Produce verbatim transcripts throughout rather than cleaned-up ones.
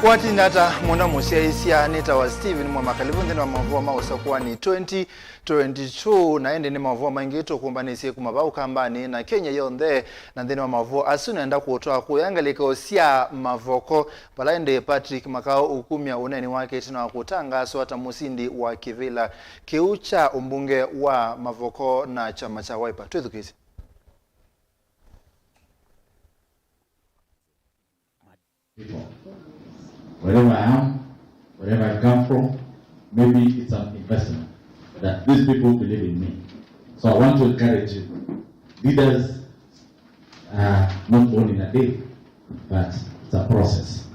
Watinda ata mũno mũsyaĩĩsya? Nĩtawa Steven Mwema. Karibu nthĩnĩ wa maũvoo ma Ũsakũani twenty twenty-two, na ĩndĩ nĩ maũvoo maingĩ tũkũmbanĩsye kuma vau Kambanĩ na Kenya yonthe. Na nthĩnĩ wa maũvoo asu nenda kũtwaa kũya ngalĩko sya Mavoko, vala ĩndĩ Patrick Makau ũkumya ũneeni wake ĩtina wa kũtangaaswa ta mũsindi wa kĩvĩla kĩu kya ũmbunge wa Mavoko na kyama kya Wiper. Twĩthukĩĩsye. People. Wherever I am, wherever I come from, maybe it's an investment that these people believe in me. So I want to encourage you. Leaders are not born in a day, but it's a process.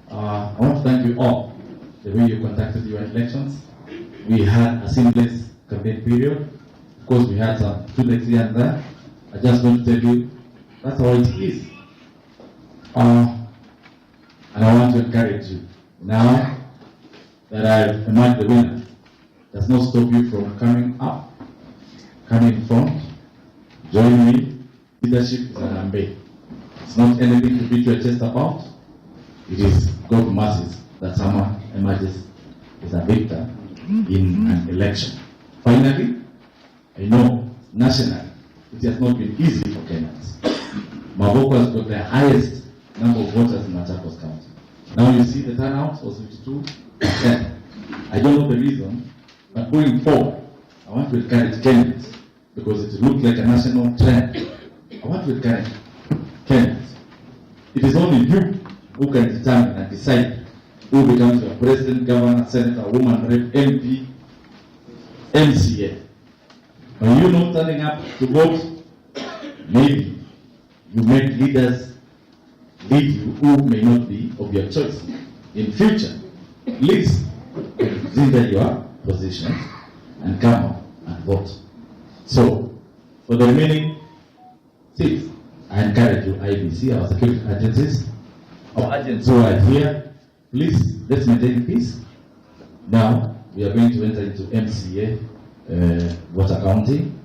Uh, I want to thank you all the way you conducted your elections. We had a seamless campaign period. Of course, we had some two days here and there. I just want to tell you, that's how it is. Uh, and I want to encourage you now that I've emerged the winner, does not stop you from coming up, coming in front, join me. Leadership is a campaign. It's not anything to beat your chest about. It is God's mercies that someone emerges as a victor in an election. Finally, I know nationally it has not been easy for Kenyans. Mavoko has got the highest number of voters in Machakos County. Now you see the turnout was fifty-two percent. I don't know the reason, but going forward, I want to encourage Kenyans, because it looked like a national trend. I want to encourage Kenyans. It is only you who can determine and decide who becomes your president, governor, senator, woman rep, M P, M C A. By you not turning up to vote, maybe you make leaders lead you who may not be of your choice in future. Please consider your position and come out and vote. So, for the remaining seats, I encourage you, I E B C, our security agencies, our agents who are here, please, let's maintain peace. Now, we are going to enter into M C A, uh, voter counting,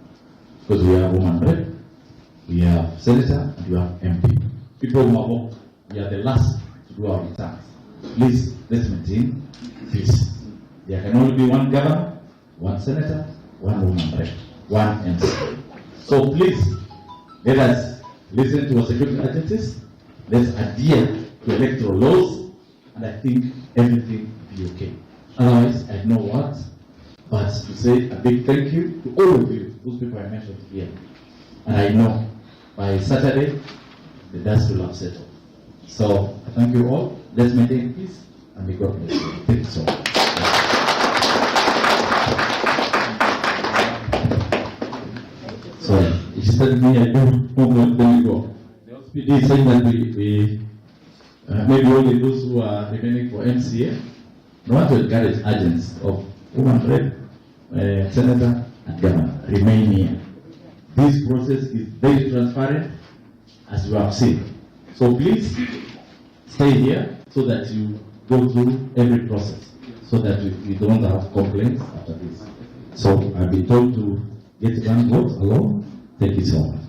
because we have woman rep, we have senator, and we have M P. People who are, we are the last to do our returns. Please, let's maintain peace. There can only be one governor, one senator, one woman rep, one M C A. So please, let us listen to our security agencies. Let's adhere to electoral laws, and I think everything will be okay. Otherwise, I have no words but to say a big thank you to all of you, those people I mentioned here. And I know by Saturday, the dust will have settled. So, I thank you all. Let's maintain peace and may God bless you. Thank you so much. Sorry, if you said me, I do not want to go. The S P D is saying that we, we uh, maybe only those who are remaining for M C A. I want to encourage agents of woman rep, uh, senator, and governor. Remain here. This process is very transparent, as you have seen. So please stay here so that you go through every process, so that we, we don't have complaints after this. So I've been told to get one vote alone. Thank you so much.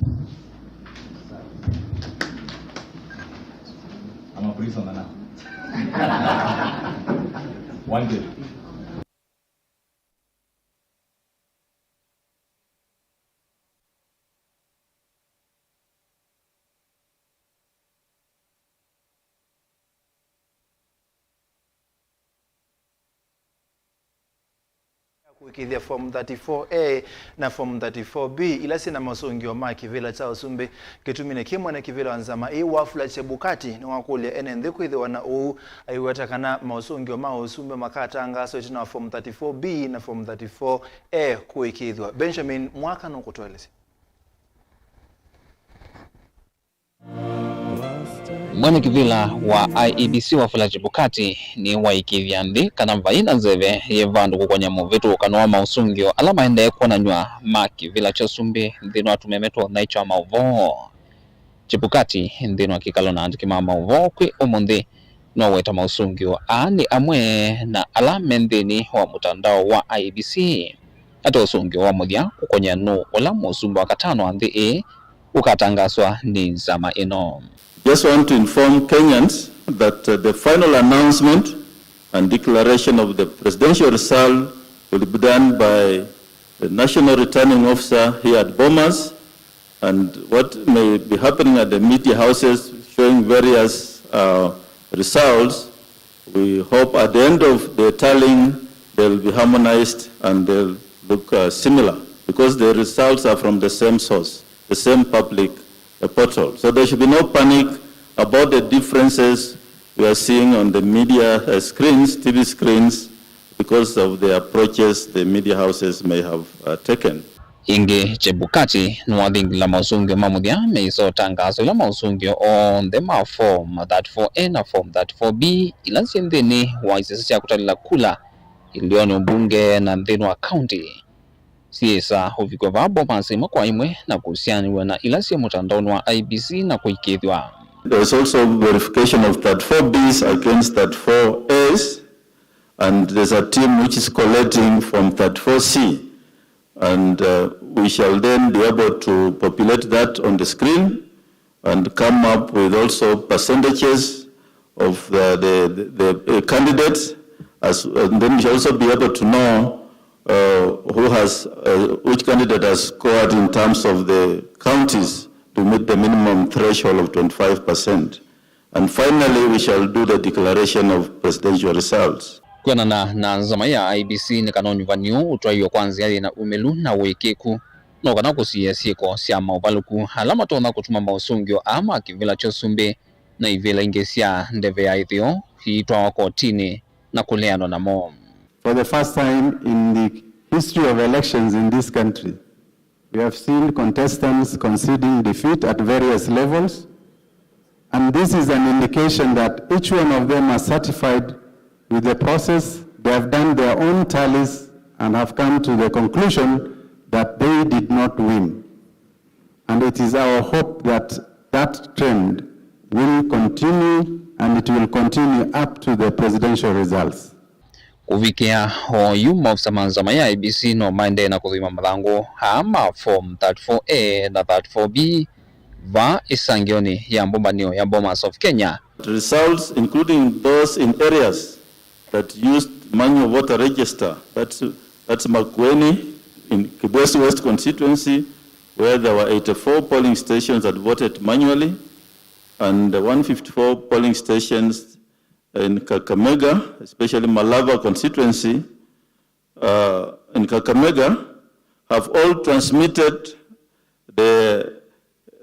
I'm a prisoner now. One day. Kũĩkĩĩthya Form thirty-four A na Form thirty-four B ila syĩ na masũngĩo ma kĩvĩla kya ũsumbĩ. Kĩtumi nĩ kĩ mwene kĩvĩla wa nzama ĩĩ, Wafula Chebukati, nĩwakũlya ene nthĩ kwĩthĩwa na ũu, aiweta kana maũsũngĩo ma ũsumbĩ makatangaaswa ĩtina wa Form thirty-four B na Form thirty-four A kũĩkĩĩthw'a. Benjamin Mwaka nũkũtũelesya. Mwene kĩvĩla wa I E B C Wafula Chebukati nĩwaĩkĩĩthya nthĩ kana vai na nzeve yĩ vandũ kũkony'a mũvĩtũkano wa maũsũngĩo ala maendee kwonanw'a ma kĩvĩla kya ũsumbĩ nthĩnĩ wa tũmeme twa ũthaityo wa maũvoo. Chebukati nthĩnĩ wa kĩkalo na andĩki ma maũvoo kwĩ ũmũnthĩ noweta maũsũngĩo aa nĩ amwe na ala me nthĩnĩ wa mũtandao wa I E B C. Ate ũsũngĩo wa mũthya kũkony'a nũũ ũla mũsumbĩ wa katano wa nthĩ ĩĩ ũkatangaswa nĩ nzama ĩno. Just want to inform Kenyans that uh, the final announcement and declaration of the presidential result will be done by the National Returning Officer here at Bomas, and what may be happening at the media houses showing various uh, results, we hope at the end of the tallying they'll be harmonized and they'll look uh, similar, because the results are from the same source, the same public uh, portal. So there should be no panic about the differences we are seeing on the media uh, screens, T V screens, because of the approaches the media houses may have uh, taken. Ĩngĩ, Chebukati nĩwathingila maũsũngĩo ma mũthya meĩsa ũtangaso ĩla maũsũngĩo onthe ma Form thirty-four A na Form thirty-four B ila syĩ nthĩnĩ wa isese sya kũtalĩla kula ĩlĩonĩ ũmbunge na nthĩnĩ wa kaunti syĩsa ũvikwa vaa Bomas ĩmwe kwa ĩmwe na kũsianĩw'a na ila syĩ mũtandaonĩ wa I E B C na kũikĩĩthw'a. There is also verification of thirty-four Bs against thirty-four As, and there's a team which is collating from thirty-four C, and uh, we shall then be able to populate that on the screen and come up with also percentages of the, the, the, the candidates, as, and then we shall also be able to know uh, who has, uh, which candidate has scored in terms of the counties to meet the minimum threshold of twenty-five percent. And finally, we shall do the declaration of presidential results. Kwĩanana na nzama ya I E B C, nĩ kana ũnyuvani ũũ ũtwaĩwe kwa nzĩa yĩ na umĩlu na ũĩkĩĩku, no kana kũsiĩĩa syĩko sya maũvalũku ala matonya kũtuma maũsũngĩo aa ma kĩvĩla kya ũsumbĩ na ivĩla ingĩ sya ndeve ya ĩtheo iitwawa kotinĩ na kũleanwa namo. For the first time in the history of elections in this country, we have seen contestants conceding defeat at various levels, and this is an indication that each one of them are satisfied with the process. They have done their own tallies and have come to the conclusion that they did not win. And it is our hope that that trend will continue and it will continue up to the presidential results. Kũvikĩa oyu, maofisa ma nzama ya I E B C no maendee na kũthũima mathangũ aa ma Form thirty-four A na thirty-four B vaa ĩsangĩonĩ ya mbũmbanĩo ya Bomas of Kenya. It results including those in areas that used manual voter register. That's, that's Makueni in Kibwezi West constituency, where there were eighty-four polling stations that voted manually and one fifty-four polling stations in Kakamega, especially Malava constituency, uh, in Kakamega, have all transmitted the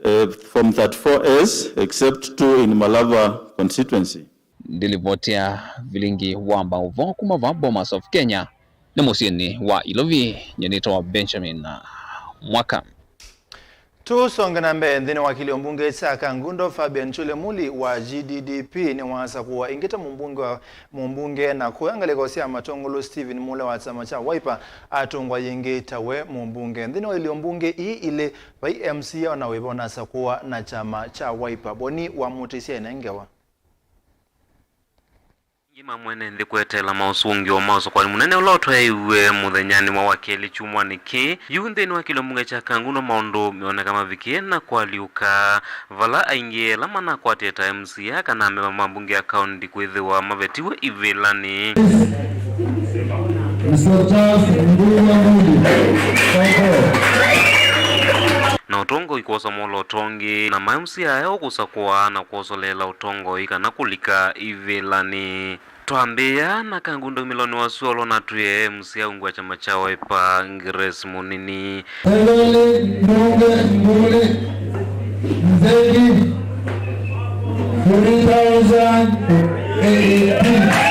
uh, Form thirty-four As, except two in Malava constituency. Ndilivoti ya vilingi wa maũvoo kuma va Bomas of Kenya nĩ mũsyĩnĩ wa Ilovi, nyie nĩtawa Benjamin Mwaka. Tũsonge na mbee, nthĩnĩ wa kĩlio mbunge kya Kangundo, Fabian Chule Muli wa G D D P nĩwasakũwa ĩngĩ ta mũmbunge wa mũmbunge, na kũya ngalĩko sya Matũngũlũ Stephen Mule wa kyama kya Wiper atũngwa yĩngĩ ta we mũmbunge. Nthĩnĩ wa ilio mbunge ii ilĩ, vai M C A o na wĩva ũnasakũwa na kyama kya Wiper. Boni wa Mũtĩsya ena ngewa. Aingĩ ma mwene nthĩ kweteela maũsũngĩo ma ũsakũani mũnene ũla ũtwaĩiw'e mũthenyanĩ wa Wakelĩ kyumwanĩ kĩĩ. Yu nthĩnĩ wa kĩlio mbunge kya Kangundo, maũndũ meoneka mavikie na kũalyũka, vala aingĩ ala manakwatie ta M C A kana amemba ma mbunge ya kaũnti kwĩthĩwa mavetiwe ivĩlanĩ. Mister Charles Nduya Muli, Soko. Na ũtongoi kwosa mwolooto ũngĩ, na ma M C A aya ũkũsakũa na kwosoleela ũtongoi kana kũlika ivĩlanĩ. Twambĩĩa na Kangundo umĩlonĩ wa sua ũla ũnatwĩe M C A ungu wa kyama kya Wiper, Grace Mũnini. Evelyn Ndunge Mbuli, Nzeki, three thousand A A P.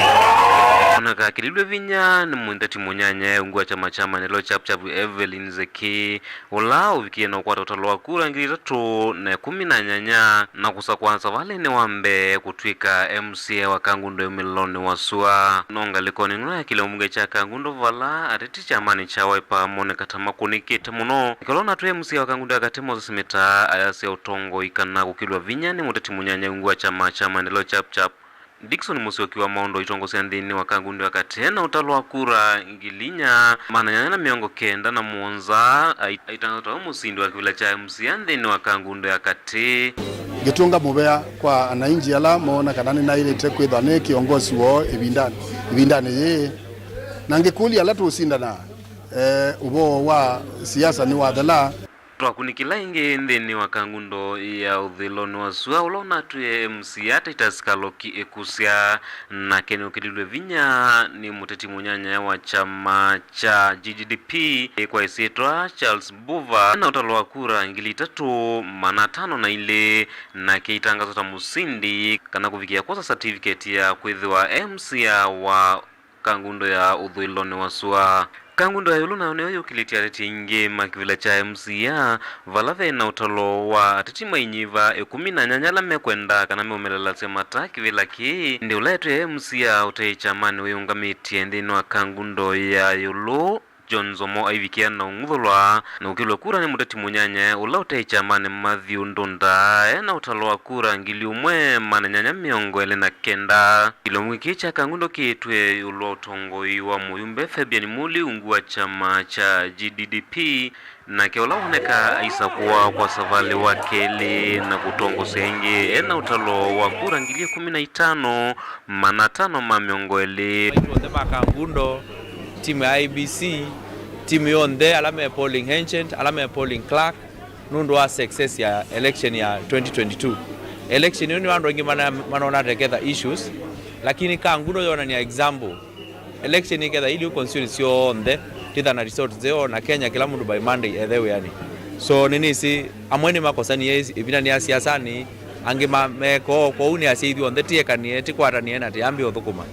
Ona kakĩlilw'e vinya nĩ mũteti mũnyanya ungu wa kyama kya Maendeleo Chap Chap, Evelyn Nzeki, ũla ũvikie na ũkwata ũtalo wa kura ngili itatũ na ĩkũmi na nyanya na kũsakũa savalĩnĩ wa mbee kũtw'ĩka M C A wa Kangundo umĩlonĩ wa sua. No ngalĩkonĩ ĩno ya kĩlio mbunge kya Kangundo, vala ateti kyamanĩ kya Wiper moneka ta makũnĩkĩte mũno, ĩkala ũnatwĩe M C A wa Kangundo ya Katĩ Moses Mita ayasya ũtongoi kana kũkĩlw'a vinya nĩ mũteti mũnyanya ungu wa kyama kya Maendeleo Chap Chap, Dickson Mũsyoki wa maũndũ aitongosya nthĩnĩ wa Kangundo ya Katĩ na ũtalo wa kura ngili inya, maana nyanya na mĩongo kenda na mũonza, ai-, aitangatwa ta we mũsindi wa kĩvĩla kya M C A nthĩnĩ wa Kangundo ya Katĩ. Ngĩtũnga mũvea kwa anainji ala moona kana nĩnaĩlĩte kwĩthwa nĩ kĩongosi woo ĩvindanĩ, ĩvindanĩ yĩĩ, na ngĩkũlya ala tũũsindana, eh, ũvoo wa siasa nĩwathela. Twakunĩkĩla ĩngĩ nthĩnĩ wa Kangundo ya ũthũĩlonĩ wa sua, ũla ũnatwĩe M C A Titus Kaloki ĩkusya, nake nĩũkĩlilw'e vinya nĩ mũteti mũnyanyae wa kyama kya G D P kwa ĩsyĩtwa Charles Buva na ũtalo wa kura ngili itatũ maana atano na ilĩ, nake aitangaswa ta mũsindi kana kũvikĩa kwosa certificate ya kwĩthĩwa M C A wa Kangundo ya ũthũĩlonĩ wa sua. Kangundo ya ĩũlũ nayo nĩyo yũkĩlĩtye ateti aingĩ ma kĩvĩla kya M C A, vala ve na ũtalo wa ateti mainyiva ĩkũmi na nyanya ala mekwenda kana meũmelelasya mata kĩvĩla kĩĩ, ĩndĩ ũla etwĩe M C A ũte kyamanĩ wĩũngamĩtye nthĩnĩ wa Kangundo ya ĩũlũ, John Nzomo aivikĩa na ũng'uthũlwa na ũkĩlw'a kura nĩ mũteti mũnyanyae ũla ũte kyamanĩ Matthew Ndunda e na ũtalo wa kura ngili ũmwe maana nyanya mĩongo ĩlĩ na kenda. Kĩlungu kĩĩ kya Kangundo kĩĩtwe ĩũlũ wa ũtongoi wa mũyumbe Fabian Muli ungu wa kyama kya G D D P, nake ũla woneka aisakũa kwa savalĩ wa kelĩ na kũtongosya ĩngĩ e na ũtalo wa kura ngili ĩkũmi na itano maana atano ma mĩongo ĩlĩ. Aitũ onthe ma Kangundo, timu ya I E B C, timu yonthe, ala me polling agent, ala me polling clerk, nũndũ wa success ya election ya twenty twenty-two. Election ĩyo nĩ andũ aingĩ mana-, manona teketha issues, lakini Kangundo yonania example. Election ĩketha ili constituency syonthe, tithana result nzeo na Kenya kĩla mũndũ by Monday ethe wĩanĩ. So, nĩnĩsĩ amwe nĩmakosanie ĩvindanĩ ya siasanĩ, angĩ ma-, meko, kwoou nĩasya ithyonthe tĩekanie, tĩkwatanĩe na tĩambĩe ũthũkũma.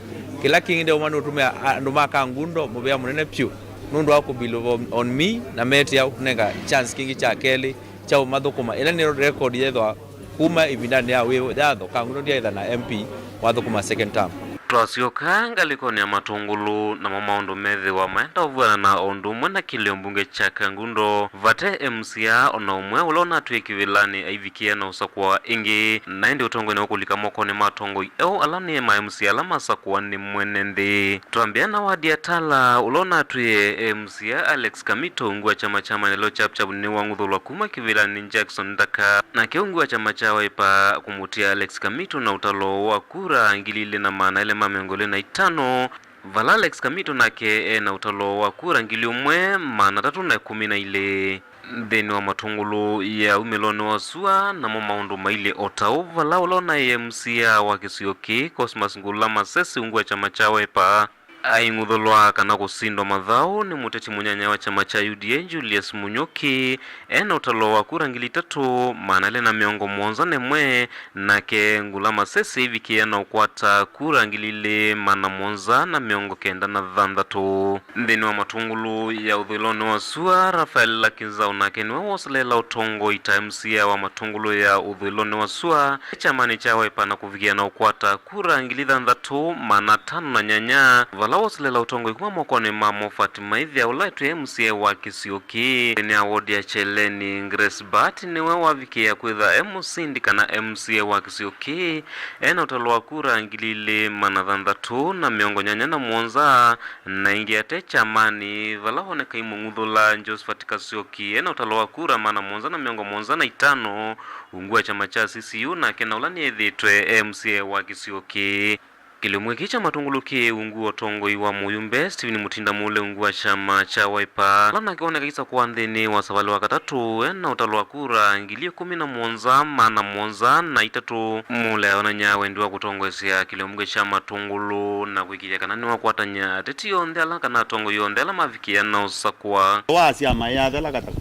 Kĩla kĩngĩ ndeũma nĩ ũtũmĩa andũ ma Kangundo mũvea mũnene vyũ nũndũ wa kũbelieve on, on me na metia kũnenga chance kĩngĩ kya kelĩ kya ũmathũkũma, ĩla nĩ record yethwa kuma ĩvindanĩ ya wĩyatho Kangundo ndyaĩtha na M P wathũkũma second term. Twasyoka ngalĩkonĩ ya Matũngũlũ, namo maũndũ methĩwa maenda ũvw'ana na o ũndũ ũmwe na kĩlĩo mbunge kya Kangundo, vate M C A o na ũmwe ũla ũnatwĩe kĩvĩlanĩ aivikĩa na ũsakũa ĩngĩ, na ĩndĩ ũtongoinĩ wa kũlika mokonĩ ma atongoi eũ ala nĩ ma M C A ala masakũa nĩ mwene nthĩ. Twambĩa na wadi ya Tala, ũla ũnatwĩe M C A Alex Kamito ungu wa kyama kya Maendeleo Chapchap nĩwang'uthũlwa kuma kĩvĩlanĩ nĩ Jackson Ndaka, nake ungu wa kyama kya Wiper kũmũtia Alex Kamito na ũtalo wa kura ngili ilĩ na maana elĩ ma mĩongo ĩlĩ na itano, vala Alex Kamito nake e na ũtalo wa kura ngili ũmwe maana atatũ na ĩkũmi na ilĩ. Nthĩnĩ wa Matũngũlũ ya umĩlonĩ wa sua, namo maũndũ mailye o ta ũu, vala ũla ũnaĩ M C A wa kĩsio kĩĩ, Cosmas Ngula Masese, ungu wa kyama kya Wiper, aing'uthũlwa kana kũsindwa mathaũ nĩ mũteti mũnyanya wa kyama kya U D A, Julius Munyuki, e na ũtalo wa kura ngili itatũ maana elĩ na mĩongo mũonza na ĩmwe, nake Ngula Masese aivikĩa na ũkwata kura ngili ilĩ maana mũonza na mĩongo kenda na thanthatũ. Nthĩnĩ wa Matũngũlũ ya ũthũĩlonĩ wa sua, Raphael Lakinzau nake nĩwe woseleela ũtongoi ta M C A wa Matũngũlũ ya ũthũĩlonĩ wa sua kyamanĩ kya Wiper na kũvikĩa na ũkwata kura ngili thanthatũ maana atano na nyanya, vala woseleela ũtongoi kuma mokonĩ ma Moffat Maithia ũla etwĩe M C A wa kĩsio kĩĩ. Nthĩnĩ wa wodi ya Kyeleni, Grace Bart nĩwe wavikĩa kwĩtha e mũsindi kana M C A wa kĩsio kĩĩ e na ũtalo wa kura ngili ilĩ maana thanthatũ na mĩongo nyanya na mũonza, na ĩngĩ ate kyamanĩ, vala wonekai mũng'uthũla Josephat Kasioki e na ũtalo wa kura maana mũonza na mĩongo mũonza na itano, ungu wa kyama kya C C U, nake na ũla nĩethĩĩtwe e M C A wa kĩsio kĩĩ. Kĩlĩo kĩĩ kya Matũngũlũ kĩ ungu wa ũtongoi wa mũyumbe Stephen Mutinda Muule ungu wa kyama kya Wiper, ũla nake woneka aisakũa nthĩnĩ wa savalĩ wa katatũ e na ũtalo wa kura ngili ĩkũmi na mũonza maana mũonza na itatũ. Muule ayonany'a wendi wa kũtongoesya kĩlĩo kya Matũngũlũ na kũĩkĩĩthya kana nĩwakwatany'a ateti onthe ala kana atongoi onthe ala mavikĩa na ũsakũa. Wa syama yathela kataka.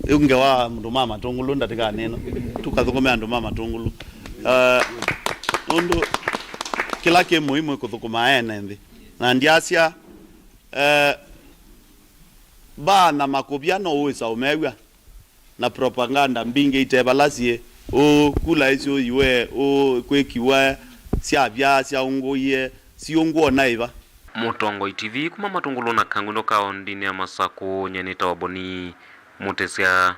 Yu ngewa andũ ma Matũngũlũ ndatĩkanĩ ĩno. Tũkathũkũme andũ ma Matũngũlũ. Eh, nũndũ kĩla kĩ mũimũ ĩkũthũkũma ene nthĩ. Na ndyasya, eh, mbaa na makũvya no wĩsa ũmew'a, na propaganda mbingĩ ite vala syĩ, ũũ kula ĩsyũiwe, ũũ kwĩkiwa, syavya, syaũngũie, siũngũo na ĩva. Mũtongoi T V kuma Matũngũlũ na Kangundo kaũndĩnĩ ya Masakũ, nyie nĩtawa Boni Mũtĩsya.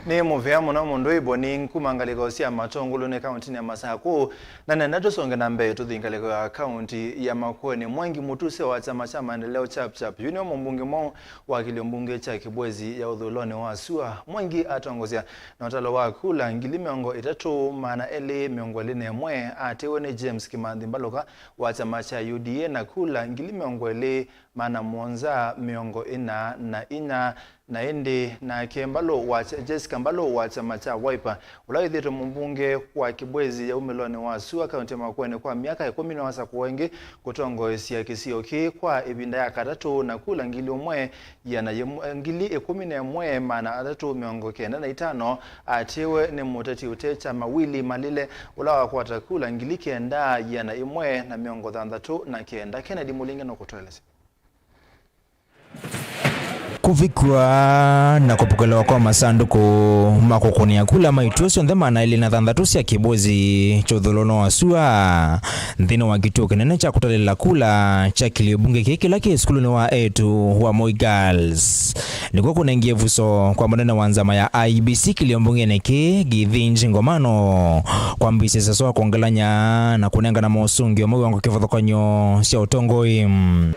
Nĩ mũvea mũno mũndũ wĩ Boni kuma ngalĩko sya Matongolonĩ kaũntĩnĩ ya Masakũ, na nenda tũsonge na mbee tũthi ngalĩko ya kaũntĩ ya Makueni. Mwangi Mutuse wa kyama kya Maendeleo Chap Chap yu nĩwe mũmbunge mwaũ wa kĩlio mbunge kya Kibwezi ya ũthũĩlonĩ wa sua. Mwangi atongosya na ũtalo wa kula ngili mĩongo ĩtatũ maana elĩ mĩongo ĩlĩ na ĩmwe, atĩwe nĩ James Kimanthi Mbaluka wa kyama kya U D A na kula ngili mĩongo ĩlĩ maana mũonza mĩongo ĩna na inya, na ĩndĩ nake Mbalũ wa Jessica Mbalũ wa kyama kya Wiper, ũla wĩthĩĩtwe mũmbunge wa Kibwezi ya umĩlonĩ wa sua kaũntĩ ya Makueni kwa myaka ĩkũmi, nĩwasakũwa ĩngĩ kũtongoesya kĩsio kĩĩ kwa ĩvinda ya katatũ na kula ngili ũmwe ĩana yĩmwe, ngili ĩkũmi na ĩmwe maana atatũ mĩongo kenda na itano, atĩwe nĩ mũteti ũte kyama Willy Malile, ũla wakwata kula ngili kenda ĩana ĩmwe na mĩongo thanthatũ na kenda. Kennedy Mũlinge nũkũtũelesya. Kũvikwa na kũpokelewa kwa masandũkũ ma kũkũnĩa kula ma ituo syonthe maana elĩ na thanthatũ sya Kibwezi kya ũthũĩlonĩ wa sua nthĩnĩ wa kĩtuo kĩnene kya kũtalĩla kula kya kĩlio mbunge kĩĩ kĩla kĩ sukulunĩ wa eĩtu wa Moi Girls nĩkw'o kũnengie vuso kwa mũnene wa nzama ya I E B C kĩlio mbungenĩ kĩĩ, Githinji Ngomano, kwambĩĩsya sasa wa kwongelany'a na kũnengana mosũngĩo ma wĩango kĩvathũkany'o sya ũtongoi.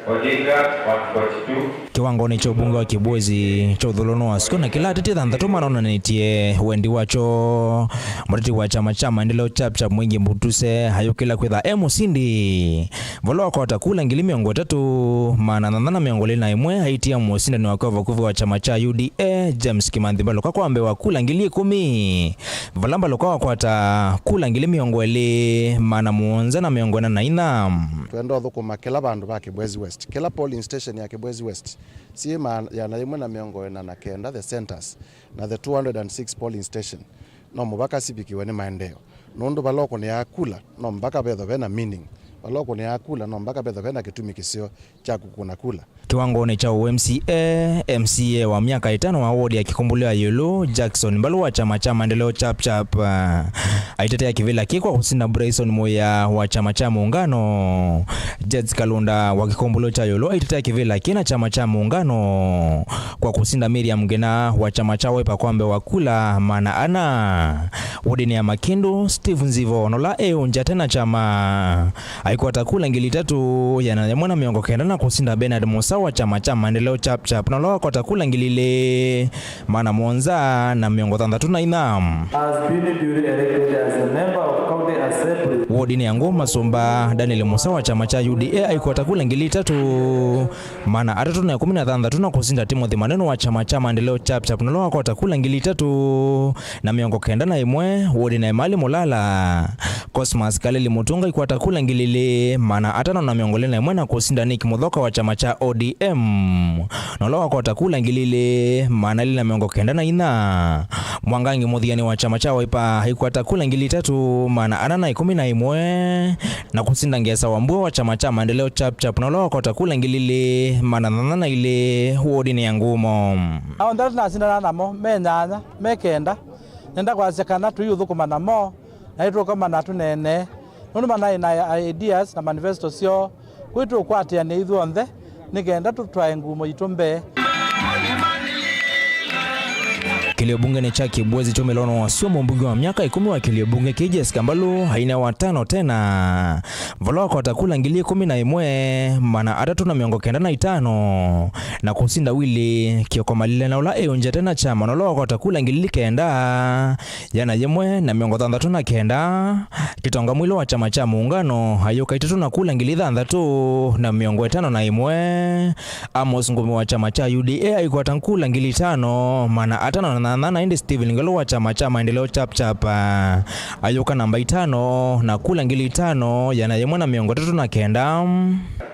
Odinga, one forty-two. Kĩwangonĩ kya ũmbunge wa Kibwezi kya ũthũĩlonĩ wa sua, na kĩla ateti thanthatũ manonanĩtye wendi wakyo, mũteti wa kyama kya Maendeleo Chap Chap Mwangi Mutuse ayũkĩla kwĩtha e mũsindi vala wakwata kula ngili mĩongo ĩtatũ maana thanthatũ na mĩongo ĩlĩ na ĩmwe, aitia mũsindani wake wa vakuvĩ wa kyama kya U D A, James Kimanthi Mbaluka, kwa mbee wa kula ngili ĩkũmi, vala Mbaluka wakwata kula ngili mĩongo ĩlĩ maana mũonza na mĩongo ĩna na inya. Twenda ũthũkũma kĩla vandũ va Kibwezi West, kĩla polling station ya Kibwezi West, syĩ ma-, ĩana yĩmwe na mĩongo ĩna na kenda, the centers, na the two hundred and six polling station, no mũvaka sivikiwe nĩ maendeeo, nũndũ vala ũkũnĩaa kula, no mpaka vethwa vena meaning. Vala ũkũnĩaa kula, no mpaka vethwa vena kĩtumi kĩseo kya kũkũna kula. Kĩwangonĩ kya ũ M C A, M C A wa myaka ĩtano wa wodi ya Kĩkũmbũlyo ya Ĩũlũ, Jackson Mbalu wa kyama kya Maendeleo Chap Chap, ah, aitetea kĩvĩla kĩ kwa kũsinda Bryson Mũya wa kyama kya Mũngano. Jets Kalunda wa Kĩkũmbũlyo kya Ĩũlũ aitetea kĩvĩla kĩ na kyama kya Mũngano kwa kũsinda Miriam Ngina wa kyama kya Wiper kwa mbee wa kula maana ana. Wodinĩ ya Makĩndũ, Steve Nzivo, nola eũngya tena kyama, aikwata kula ngili itatũ, ĩana yĩmwe na mĩongo kenda na kũsinda Bernard Musa wa kyama kya Maendeleo Chap Chap, nola wakwata kula ngili ilĩ, maana mũonza na mĩongo thanthatũ na inya. Has been duly elected as a member of County Assembly. Wodinĩ ya Ngũũ Masũmba, Daniel Musa wa kyama kya U D A aikwata kula ngili itatũ, maana atatũ na ĩkũmi na thanthatũ na kũsinda Timothy Maneno wa kyama kya Maendeleo Chap Chap, nola wakwata kula ngili itatũ na mĩongo kenda na ĩmwe, wodinĩ ya Emali Mulala. Cosmas Kaleli Mutunga aikwata kula ngili ilĩ, maana atano na mĩongo ĩlĩ na ĩmwe na kũsinda Nick Muthoka wa kyama kya O D M, nola wakwata kula ngili ilĩ, maana elĩ na mĩongo kenda na inya. Mwangangi Mũthiani wa kyama kya Wiper aikwata kula ngili itatũ, maana ana na ĩkũmi na ĩmwe, na kũsinda Ngesa Wambua wa kyama kya Maendeleo Chap Chap, nola wakwata kula ngili ilĩ, maana nyanya na ilĩ, wodinĩ ya Ngumo. Onthe ala tũnasindana namo me nyanya, me kenda. Nenda kwasya kana tũiũthũkũma namo, na nĩtũkomana tũneenee, nũndũ manaĩ na ideas na manifesto syoo, kwĩ tũũkwatĩanĩa ithyonthe nĩ kenda tũtwae ngumo itũ mbee. Kĩlio mbungenĩ kya Kibwezi kya ũmĩlonĩ wa sua, mũmbunge wa myaka ĩkũmi wa kĩlio mbunge kĩĩ Jessica Mbalu ainewa tano tena, vala wakwata kula ngili ĩkũmi na ĩmwe, maana atatũ na mĩongo kenda na itano, na kũsinda Willy Kioko Malile, na ũla eũngyĩte na kyama, na ũla wakwata kula ngili kenda, ĩana yĩmwe na mĩongo thanthatũ na kenda. Kitonga Mwilo wa kyama kya Muungano ayũka itatũ na kula ngili thanthatũ na mĩongo ĩtano na ĩmwe. Amos Ngũmi wa kyama kya U D A aikwata kula ngili itano, maana atano na nana, na ĩndĩ Stephen Ngelo wa kyama kya Maendeleo Chap Chap ayũka namba itano na kula ngili itano, ĩana yĩmwe na mĩongo ĩtatũ na kenda.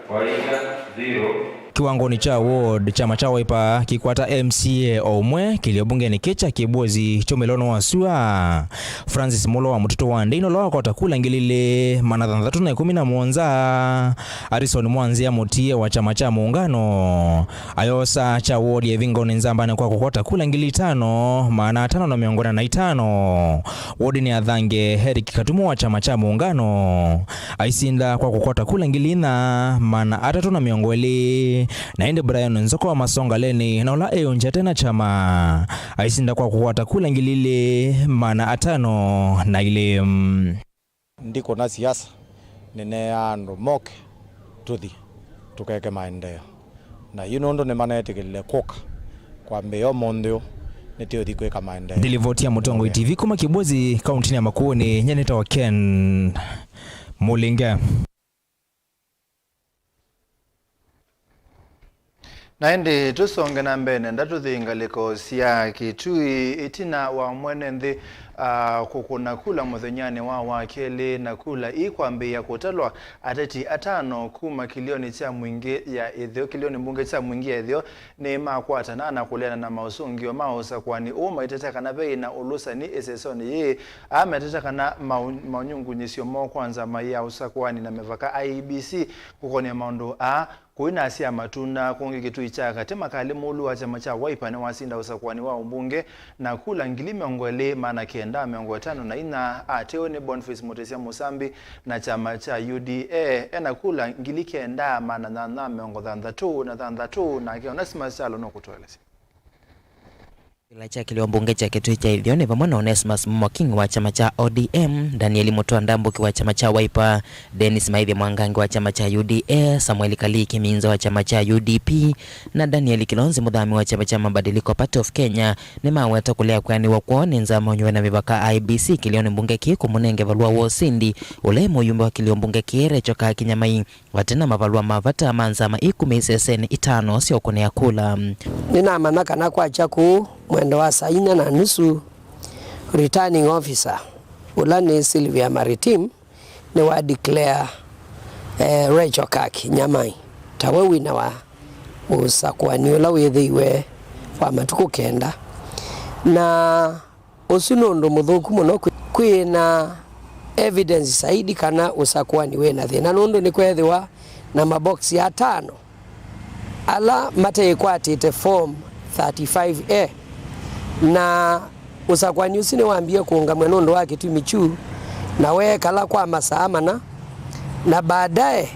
Walinga, zero. Kĩwangonĩ kya ward, kyama kya Wiper kĩkwata M C A o ũmwe kĩlio mbungenĩ kĩ kya Kĩbwezi kya ũmĩlonĩ wa sua. Francis Mũlo wa Mũtũtũ wa Ndei nola wakwata kula ngili ilĩ, maana thanthatũ na ĩkũmi na mũonza. Harrison Mwanzia Mũtie wa kyama kya Muungano ayosa kya ward ya Ĩvingonĩ Nzambanĩ kwa kũkwata kula ngili itano, maana atano na mĩongo ĩna na itano. Wodinĩ ya Thange, Eric Katumo wa kyama kya Muungano aisinda kwa kũkwata kula ngili inya, maana atatũ na mĩongo ĩlĩ. Na ĩndĩ Brian Nzoko wa Masongaleni, na ũla eũngya tena kyama, aisinda kwa kũkwata kula ngili ilĩ maana atano na ilĩ. Ndikũna siasa, nĩneaa andũ moke tũthi tũkeke maendeeo. Na yu nũndũ nĩmanetĩkĩlile kũka kwambĩĩa ũmũnthĩ ũũ, nĩtĩũthi kwĩka maendeeo. Ndilivoti ya Mũtongoi T V kuma Kĩbozi, kaunti ya Makueni, nye nĩtawa Ken Mũlinge. Na ĩndĩ tũsonge na mbee, nenda tũthi ngalĩko sya Kitui. Ĩtina wa mwene nthĩ, ah, kũkũna kula mũthenyanĩ wa wakelĩ na kula ikwambĩĩa kũtalwa, ateti atano kuma kĩlĩonĩ kya Mwingĩ ya ĩtheo, kĩlĩonĩ mbunge kya Mwingĩ ya ĩtheo, nĩmakwatana na kũleana na maũsũngĩo ma ũsakũani ũũ, maitete kana veĩ na ũlũsani ĩsesonĩ yĩĩ. Aa metete kana mau-, maũnyungunyĩsyo moo kwa nzama ya ũsakũani na mĩvaka, I E B C, kũkonĩa maũndũ aa, kũi na asya matunda kũngĩ Kitui kya katĩ, Makali Mũlu wa kyama kya Wiper nĩwasinda ũsakũani wa ũmbunge na kula ngili mĩongo ĩlĩ maana kenda mĩongo ĩtano na inya, atewe nĩ Boniface Mutisya Mũsambi na kyama kya U D A ena kula ngili kenda maana nyanya mĩongo thanthatũ na thanthatũ, nake Onesmus Kyalo nũkũtũelesya. Kĩvĩla kya kĩlĩo mbunge kya Kitui kya ĩtheo nĩ vamwe na Onesmus Mumo King wa kyama kya O D M, Daniel Mutua Ndambuki wa kyama kya Wiper, Dennis Maithye Mwangangi wa kyama kya U D A, Samuel Kalii Kiminza wa kyama kya U D P, na Daniel Kilonzi Mũthami wa kyama kya Mabadiliko Party of Kenya. Nĩmaweta kũlea kwĩanĩw'a kwoo nĩ nzama ũnyuve na mĩvaka I E B C kĩlĩonĩ mbunge kĩĩ kũmũnenge valũa wa ũsindi, ũla e mũyumbe wa kĩlĩo mbunge kĩĩ Rachel Kaaki Nyamai. Vate na mavalũa ma vata ma nzama ii kuma isesenĩ itano sya ũkũnĩa kula. Nĩnamanya kana kwakya kũũ mwendo wa saa inya na nusu, returning officer, ũla nĩ Sylvia Maritim, nĩwa declare, eh, Rachel Kaaki Nyamai tawe wina wa ũsakũani ũla wĩthĩiwe wa matukũ kenda. Na Ũsu nĩ ũndũ mũthũku mũno. Kwĩ, kwĩ na evidence zaidi kana ũsakũani wĩ na thĩna, nũndũ nĩkweethĩwa na maboksi atano ala mateĩkwatĩte form thirty-five A, na ũsakũani ũsu nĩwambie kũũngamw'a nũndũ wa kĩtumi kyu, na weekala kwa masaa mana, na baadaye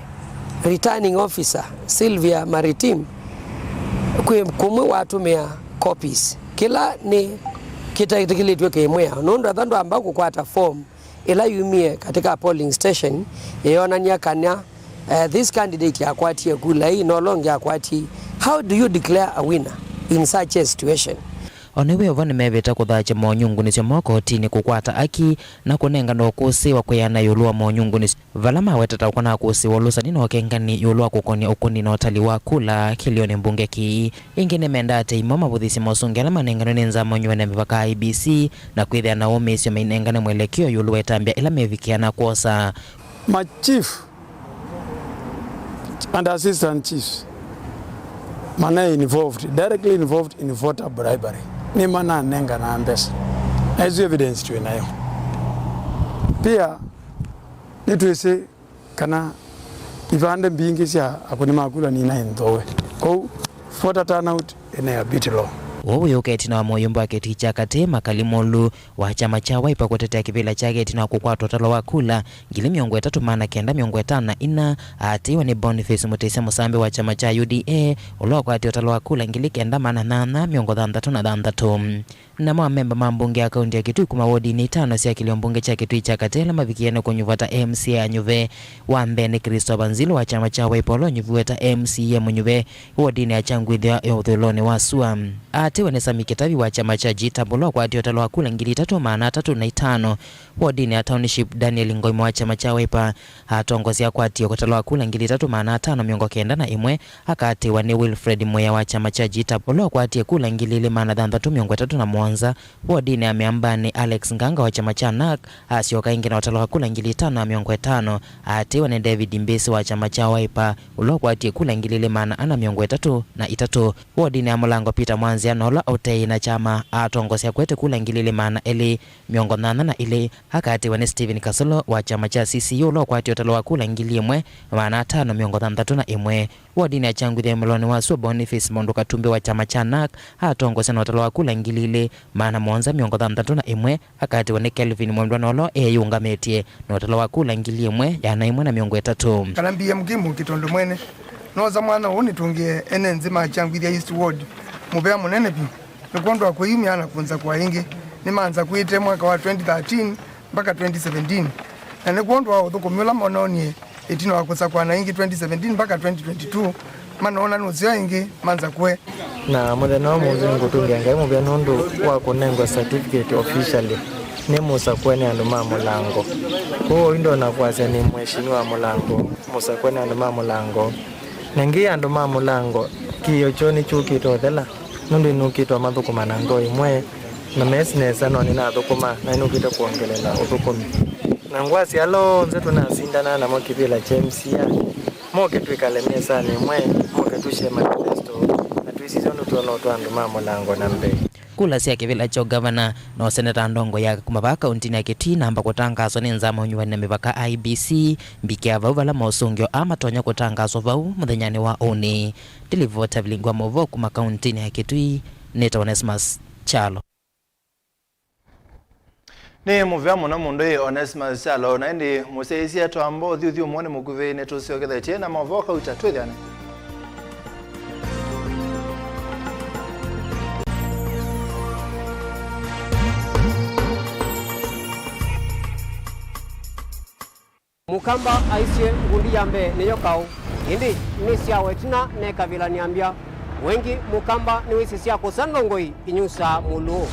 returning officer Sylvia Maritim kwĩ kũmwe watũmĩa copies. Kĩla nĩ kĩtetĩkĩlĩtw'e kĩ-mwĩao, nũndũ etha ndwamba kũkwata form ĩla yumie katika polling station ĩyonany'a kana, eh, this candidate akwatie kula ii na ũla ũngĩ akwatie ii. How do you declare a winner in such a situation? O na wĩ o vo, nĩmevĩte kũthaakya monyungunĩsyo moo kotinĩ kũkwata aki na kũnengane ũkũsĩĩwa kwĩana ĩũlũ wa monyungunĩsyo. Vala mawetete ũkũna kũsĩwa ũlũsani na ũkengani ĩũlũ wa kũkonya ũkũni na ũtali wa kula kĩlĩonĩ mbunge kĩĩ. Ĩngĩ nĩmendaa atei moo mavũthĩsye mosũngĩo ala manenganwe nĩ nzama ũnyuve na mĩvaka I E B C na kwĩthĩa na ũmĩĩsyo mainengane mwelekeo ĩũlũ wa ĩtambya ĩla mevikĩa na kwosa. Ma chief and assistant chiefs mana involved, directly involved in voter bribery, nĩmananengana mbesa. Na ĩsu evidence twĩ nayo. Pia nĩtwĩsĩ kana ivande mbingĩ sya akũni ma kula ninaĩ nthooe. Kwoou voter turnout ĩnĩ a bit low. Ũu wĩũka ĩtina wa mũyũmbe wa kĩtĩ kya katĩ, Makali Mũlu, wa kyama kya Wiper kũtetea kĩvĩla kyake ĩtina wa kũkwatwa ũtalo wa kula ngili mĩongo ĩtatũ maana kenda mĩongo ĩtano na ina, aatĩĩwa nĩ Boniface Mutisya Mũsambi wa kyama kya U D A, ũla wakwatie ũtalo wa kula ngili kenda maana nyanya mĩongo thanthatũ na thanthatũ. Namo amemba ma mbunge ya kaunti ya Kitui kuma wodinĩ itano sya kĩlĩo mbunge kya Kitui kya katĩ ala mavikie nĩ kũnyuva ta M C A anyuve. Wa mbee nĩ Christopher Nzilu wa kyama kya Wiper ũla ũnyuviwe ta M C A mũnyuve wodinĩ ya Kyangwithya ya ũthũĩlonĩ wa sua. Aatĩwe nĩ Sami Kĩtavi wa kyama kya G-tab ũla ũkwatie ũtalo wa kula ngili itatũ maana atatũ na itano. Wodinĩ ya Township, Daniel Ngoima wa kyama kya Wiper atongosya akwatie ũtalo wa kula ngili itatũ maana atano mĩongo kenda na ĩmwe, akatĩwa nĩ Wilfred Mwĩa wa kyama kya G-tab ũla ũkwatie kula ngili ilĩ maana thanthatũ mĩongo ĩtatũ na mũonza. Wodinĩ ya Mĩambanĩ, Alex Nganga wa kyama kya NARC asyoka ĩngĩ na ũtalo wa kula ngili itano na mĩongo ĩtano, atĩwa nĩ David Mbĩsĩ wa kyama kya Wiper ũla ũkwatie kula ngili ilĩ maana ana mĩongo ĩtatũ na itatũ. Wodinĩ ya Mũlango, Peter Mwanzia na ũla ũteĩ na kyama atongosya akwete kula ngili ilĩ maana elĩ mĩongo nyanya na ilĩ, akatĩwa nĩ Stephen Kasolo wa kyama kya C C U ũla ũkwatie ũtalo wa kula ngili ĩmwe maana atano mĩongo thanthatũ na ĩmwe. Wodinĩ ya Kyangwithya ũmĩlonĩ wa sua, Boniface Mũndũ Katumbĩ wa kyama kya NARC atongosya na ũtalo wa kula ngili ilĩ maana mũonza mĩongo thanthatũ na ĩmwe, akatĩwa nĩ Kelvin Mwendwa na ũla eyĩũngamĩtye na ũtalo wa kula ngili ĩmwe ĩana ĩmwe na mĩongo ĩtatũ. Kana B M Kimbungi tondũ mwene Noosa mwanya ũũ nĩtũngĩe ene nzĩ ma Kyangwithya East Ward mũvea mũnene vyũ, nĩ kwondũ wa kwĩyumya na kũnzakũa ĩngĩ. Nĩmanzakũĩte mwaka wa twenty thirteen mpaka twenty seventeen, na nĩ kwondũ wa ũthũkũmi ũla monoonie ĩtina wa kũsakũana ĩngĩ twenty seventeen mpaka twenty twenty-two, manoona nũseo ĩngĩ manzakũe. Na mũthenya wa ũmũnthĩ ngũtũngĩa Ngai mũvea nũndũ wa kũnengwa certificate officially nĩ mũsakũe nĩ andũ ma Mũlango. Kwoou ndona kwasya nĩ Mheshimiwa Mũlango, mũsakũe nĩ andũ ma Mũlango. Na ĩngĩ andũ ma Mũlango, kĩĩo kyoo nĩkyũkĩte ũthela, nũndũ nĩnũkĩte ũmathũkũma na ngoo ĩmwe, na mesi nesa no nĩnathũkũma, na nĩnũkĩte kwongelela ũthũkũmi. Na ngwasya ala onthe tũnasindana namo kĩvĩla kya M C A, moke twĩkale mesanĩ ĩmwe, moke tũsyemane Festo, na twĩsisya ũndũ tũtonya ũtwaa andũ ma Mũlango na mbee. Kula sya kĩvĩla kya ũgavana, no seneta ndongoi ya kuma vaa kauntinĩ ya Kitui namba kũtangaaswa nĩ nzama ũnyuvani na mĩvaka I E B C, mbikĩa vau vala mosũngĩo aa matonya kũtangaaswa vau mũthenyanĩ wa ũnĩ. Ndilivota vilingi wa maũvoo kuma kauntinĩ ya Kitui, nĩtawa Onesmus Kyalo. Nĩ mũvea mũno mũndũ ĩ Onesmus Kyalo, na ĩndĩ mũsyaĩĩsya twamba ũthyũthyũmũonĩ mũkuvĩ nĩtũsyokethetye na maũvoo kauta twĩthĩane. Mũkamba aisye, ngundi ya mbee nĩyo kaũ, ĩndĩ nĩsyawa ĩtina nekavĩla nĩambya. Wengĩ Mũkamba nĩwĩsĩ sya kũsa ndongoi inyusaa mũlũũ.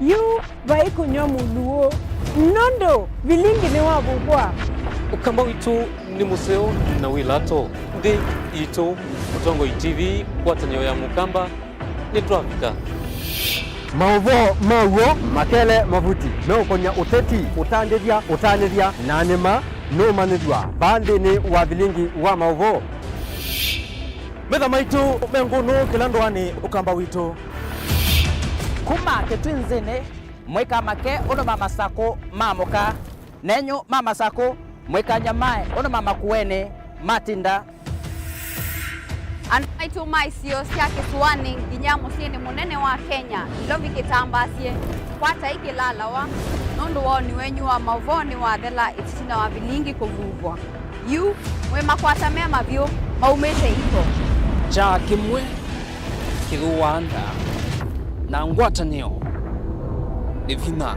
Yu vai kũnyw'a mũlũũ, nũndũ vilingi nĩwavuvwa. Ũkamba witũ nĩ mũseo na wĩ lato. Nthĩ itũ, Mũtongoi T V, ngwatanĩo ya Mũkamba, nĩtwavika. Maũvoo ma w'o makele mavuti meũkonya ũteti, ũtandĩthya, ũtanĩthya, na nĩma nũmanyĩthw'a vaa nthĩnĩ wa vilingi wa maũvoo. Metha maitũ me ngũnũ kĩla ndũanĩ Ũkamba witũ. Kuma Kĩtwinzĩnĩ, mũikamake ũndũ ma Masakũ maamũka, nenyu ma Masakũ, mũikanyamae ũndũ ma Makueni matinda. Andũ maitũ ma isio sya kĩsũanĩ nginya mũsyĩnĩ mũnene wa Kenya, Nairobi kĩtambaasye, kwatai kĩlalawa, nũndũ woni wenyu wa maũvoo nĩwathela ĩtina wa vilingi kũvuvwa. Yu, mwĩ makwata me mavyũ maumĩte iko. Kyaa kĩmwe kĩthũaa nda, na ngwatanĩo nĩ vinya.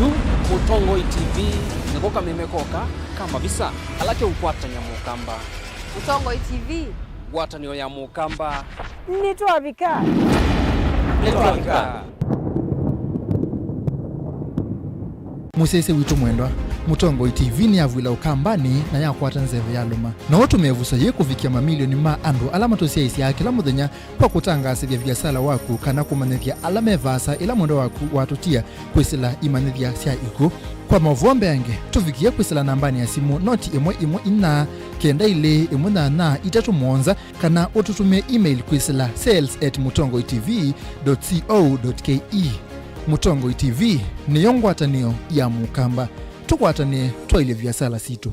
Yu Mũtongoi T V nĩko kameme koka ka mavisa ala keũkwatany'a Mũkamba. Mũtongoi T V. Ngwatanĩo ya Mũkamba. Nĩtwavika. Nĩtwavika. Mũsyaĩĩsya witũ mwendwa, Mũtongoi T V nĩyavw'ĩla Ũkambanĩ na yakwata nzeve yalũma. No ũtũmĩe ĩvuso yĩĩ kũvikĩa mamilioni ma andũ ala matũsyaĩĩsyaa kĩla mũthenya kwa kũtangaasĩthya viasala waku kana kũmanyĩthya ala me vaasa ĩla mwendwa waku watũtia kwĩsĩla imanyĩthya sya ikw'ũ. Kwa maũvoo mbeange, tũvikĩe kwĩsĩla nambanĩ ya simũ noti ĩmwe ĩmwe inya kenda ilĩ ĩmwe nyanya itatũ mũonza, kana ũtũtũmĩe email kwĩsĩla sales at mũtongoi T V dot co dot K E. Mũtongoi T V nĩyo ngwatanĩo ya Mũkamba. Tũkwatanĩe twaĩlye viasala sitũ.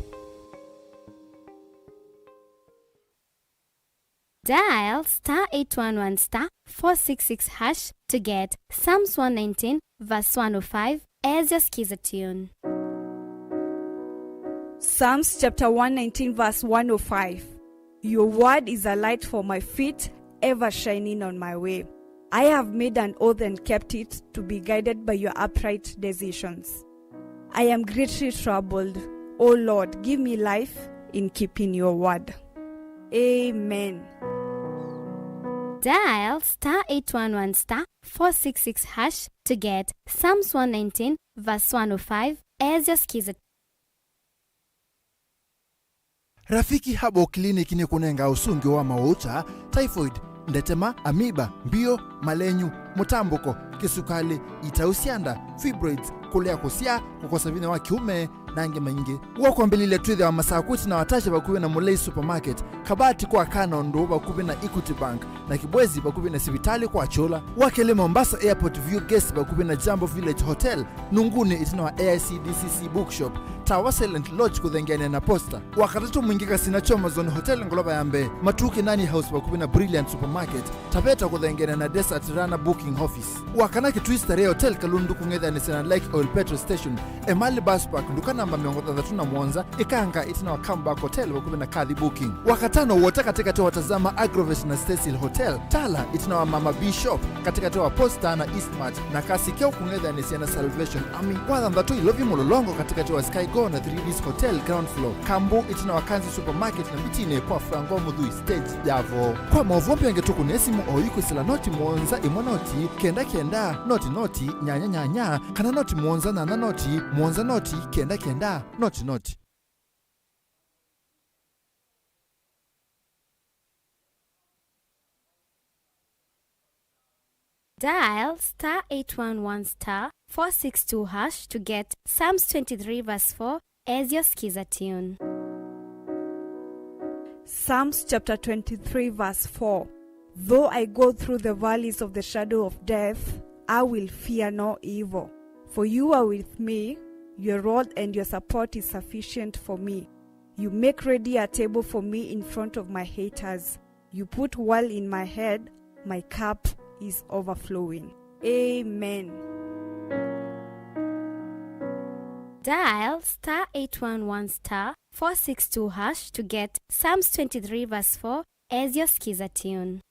Dial star eight one one star four six six hash to get Psalms one nineteen verse one oh five as your Skiza tune. Psalms chapter one nineteen verse one oh five. Your word is a light for my feet, ever shining on my way. I have made an oath and kept it, to be guided by your upright decisions. I am greatly troubled. O Lord, give me life in keeping your word. Amen. Dial star eight one one star four six six hash to get Psalms one nineteen verse one oh five as your Skiza. Rafiki Herbal Clinic nĩkũnengaa ũsũngĩo wa maũũkya, typhoid, ndetema, amoeba, mbio, malenyu, mũtambũko, kĩsukalĩ, itau sya nda, fibroids, kũlea kũsyaa, kũkosa vinya wa kĩũme, na angĩ maingĩ. W'o kwambĩlĩlya twĩthĩawa Masakũ ĩtina wa Tasha vakuvĩ na Mũlei Supermarket, Kabati kwa Kano Ndũũ vakuvĩ na Equity Bank, na Kibwezi vakuvĩ na sivitalĩ kwa Kyũla. Wa kelĩ Mombasa Airport View Guest vakuvĩ na Jambo Village Hotel, Nunguni ĩtina wa A I C D C C Bookshop, Tawa Silent Lodge kũthengeanĩa na Posta. Wakatatũ, mwingĩ Kasina Chomazone Hotel ngolova ya mbee, Matuu Kinani House vakuvĩ na Brilliant Supermarket, Taveta kũthengeanĩa na Desert Runner Booking Office. Wakana, Kitui Starehe Hotel Kalundu kũng'ethanĩsya na Lake Oil Petrol Station, Emali Bus Park, nduka namba mĩongo thanthatũ na mũonza, Ikanga, ĩtina wa Comeback Hotel vakuvĩ na Kathi Booking. Wakatano, Wota katĩkatĩ wa Tazama Agrovet na Cecil Hotel, Tala, ĩtina wa Mama B Shop, katĩkatĩ wa Posta na Eastmart, na Kasikeo kũng'ethanĩsya na Salvation Army. Wathanthatũ, Ilovi Mũlolongo katĩkatĩ wa Sky Go na Three Ds Hotel ground floor, Kambu, ĩtina wa Kanzi Supermarket na Mbitinĩ kwa Franco Muthui stage ya vo. Kwa maũvoo mbeange tũkũnĩe simũ oyu kwĩsĩla noti mũonza ĩmwe noti kenda kenda noti noti nyanya nyanya, kana noti mũonza nyanya noti mũonza noti kenda kenda noti noti. Dial star eight one one star four six two hash to get Psalms twenty-three verse four as your Skiza tune. Psalms chapter twenty-three, verse four. Though I go through the valleys of the shadow of death, I will fear no evil, for you are with me, your rod and your support is sufficient for me. You make ready a table for me in front of my haters. You put oil in my head, my cup is overflowing. Amen. Dial star eight one one star four six two hash to get Psalms twenty-three verse four as your Skiza tune.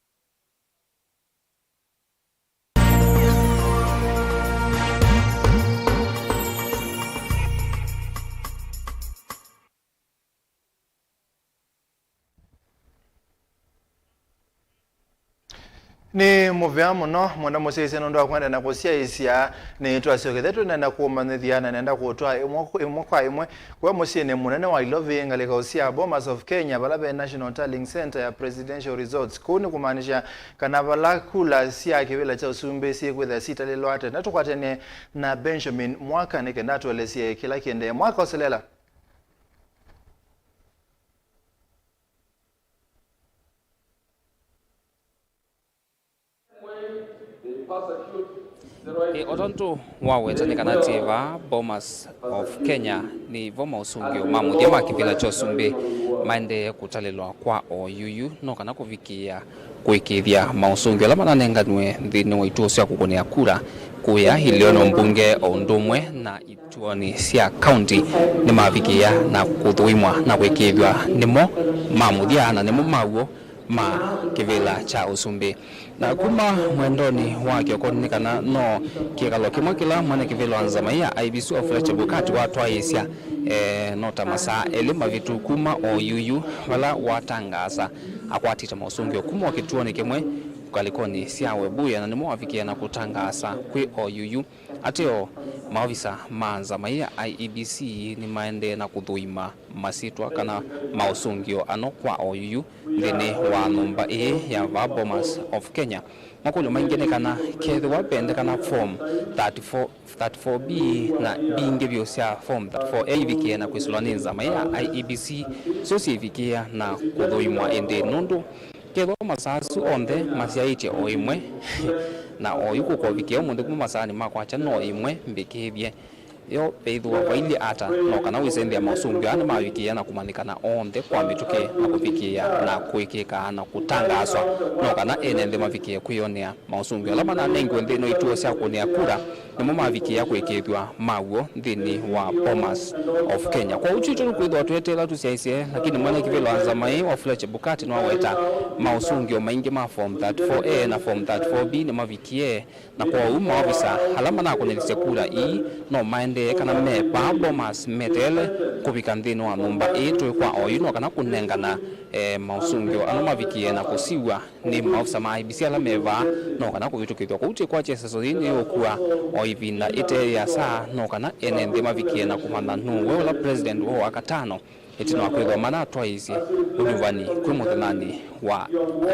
Nĩ mũvea mũno, mwenda mũsyaĩĩsya nũndũ wa kũendeea na kũsyaĩĩsya. Nĩtwasyokethya twĩnenda kũmanyĩthya na nenda kũtwaa ĩmwe, ĩmwe kwa ĩmwe kũya mũsyĩnĩ mũnene wa Ilovi, ngalĩko sya Bomas of Kenya, vala ve National Tallying Centre ya Presidential Results. Kũu nĩ kũmaanisya kana vala kula sya kĩvĩla kya ũsumbĩ syĩkwĩthĩa sitalĩlwa tene. Tũkwatene na Benjamin Mwaka nĩ kenda atũelesye kĩla kĩendee. Mwaka, ũselela. Ĩ, o tondũ waweta nĩ kana twĩ vaa Bomas of Kenya, nĩ vo maũsũngĩo ma mũthya ma kĩvĩla kya ũsumbĩ maendee kũtalĩlwa kwa oyuyu, no kana kũvikĩĩa kũĩkĩĩthya maũsũngĩo ala mananenganiwe nthĩnĩ wa ituo sya kũkũnĩa kura kũya ilĩonĩ mbunge o ũndũ ũmwe na ituonĩ sya kaunti nĩmavikĩĩa na kũthũimwa na kũĩkĩĩthw'a nĩmo ma mũthya na nĩmo ma w'o ma kĩvĩla kya ũsumbĩ. Na kuma mwendonĩ wa kĩoko nĩ kana no kĩkalo kĩmwe kĩla mwene kĩvĩla wa nzama ii ya I E B C Wafula Chebukati watwaĩĩsya, eh, no ta masaa elĩ mavĩtu kuma oyuyu vala watangaasa akwatĩte maũsũngĩo kuma o kĩtuonĩ kĩmwe ngalĩkonĩ sya Webuye, na nĩmo wavikĩe na kũtangaasa kwĩ oyuyu. Ateo, maovisa ma nzama ii ya I E B C nĩmaendee na kũthũima masyĩtwa kana maũsũngĩo ano kwa oyuyu nthĩnĩ wa nyũmba ĩĩ ya vaa Bomas of Kenya. Makũlyo maingĩ nĩ kana kethĩwa vendekana form thirty-four, thirty-four B na mbingĩ vyũ sya form thirty-four A ivikĩe na kwĩsĩlwa nĩ nzama ii ya I E B C, syo syĩvikĩĩa na kũthũimwa ĩndĩĩ, nũndũ kethĩwa masaa asu onthe masyaĩtye o ĩmwe, na oyu kũkovikĩa ũmũnthĩ kuma masaanĩ ma kwakya no ĩmwe mbĩkĩĩthye, yo veĩthĩwa vailyĩ ata, no kana wĩsenzya maũsũngĩo aa nĩmavikĩĩa na kũmanyĩkana onthe kwa mĩtũkĩ na kũvikĩĩa na kũĩkĩĩkaa na kũtangaaswa, no kana ene nthĩ mavikĩe kwĩyonea maũsũngĩo ala mananengiwe nthĩnĩ wa ituo sya kũnĩa kura nĩmo mavikĩĩa kũĩkĩĩthw'a ma w'o nthĩnĩ wa Bomas of Kenya. Kwoou twitũ nĩ kwĩthĩwa tweteela tũsyaĩĩsye, lakini mwene kĩvĩla wa nzama ĩĩ Wafula Chebukati nĩwaweta maũsũngĩo maingĩ ma form thirty-four A na form thirty-four B nĩmavikie, na kwoou maovisa ala manakũnĩthisye kura ii no maendee kana me vaa Bomas meteele kũvika nthĩnĩ wa nyũmba ĩĩ twĩ kwa oyu, no kana kũnengana, eh, maũsũngĩo ano mavikie na kũsiw'a nĩ maovisa ma I E B C ala me vaa, no kana kũvĩtũkĩthw'a kũu twĩ kwa kyeseso yĩĩ nĩyũkua o ĩvinda ĩte yĩasa, no kana ene nthĩ mavikie na kũmanya nũũ we ũla president wa wakatano, ĩtina wa kwĩthwa manatwaĩĩsye ũnyuvani kwĩ mũthenyanĩ wa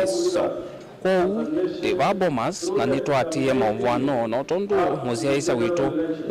ĩso. Kwoou, twĩ vaa Bomas na nĩtwaatĩĩe maũvũano, no tondũ mũsyaĩĩsya witũ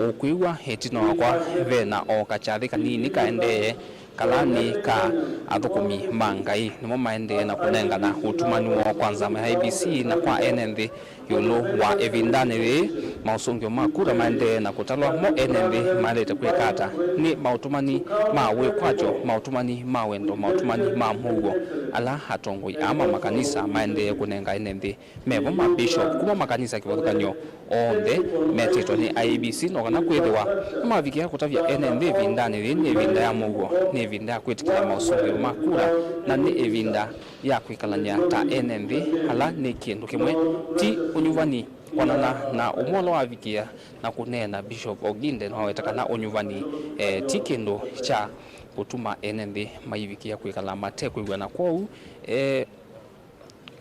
ũkwĩw'a ĩtina wakwa, ve na o kakyathĩ kanini kaendee Kala nĩ ka athũkũmi ma Ngai, nĩmo maendee na kũnengana ũtumani woo kwa nzama ya I E B C na kwa ene nthĩ ĩũlũ wa ĩvindanĩ yĩĩ. Maũsũngĩo ma kura maendee na kũtalwa, mo ene nthĩ maĩlĩte kwĩka ata? Nĩ maũtumani ma wĩkwatyo, maũtumani ma wendo, maũtumani ma mũuo? Ala atongoi aa ma makanisa maendee kũnenga ene nthĩ mevo ma bishop kuma makanisa kĩvathũkany'o onthe metĩtwe nĩ I E B C, no kana kwĩthĩwa nĩmavikĩa kũtavya ene nthĩ ĩvindanĩ yĩĩ nĩ ĩvinda ya mũuo, nĩ ĩvinda ya kwĩtĩkĩlya maũsũngĩo ma kura, na nĩ ĩvinda ya kwĩkalany'a ta ene nthĩ ala nĩ kĩndũ kĩmwe, ti ũnyuvani. Kwanana na ũmwe ũla wavikĩa na kũneena, Bishop Oginde nĩwaweta kana ũnyuvani, eh, ti kĩndũ kya kũtuma ene nthĩ maivikĩa kwĩkala mate kwĩw'ana. Kwoou, eh,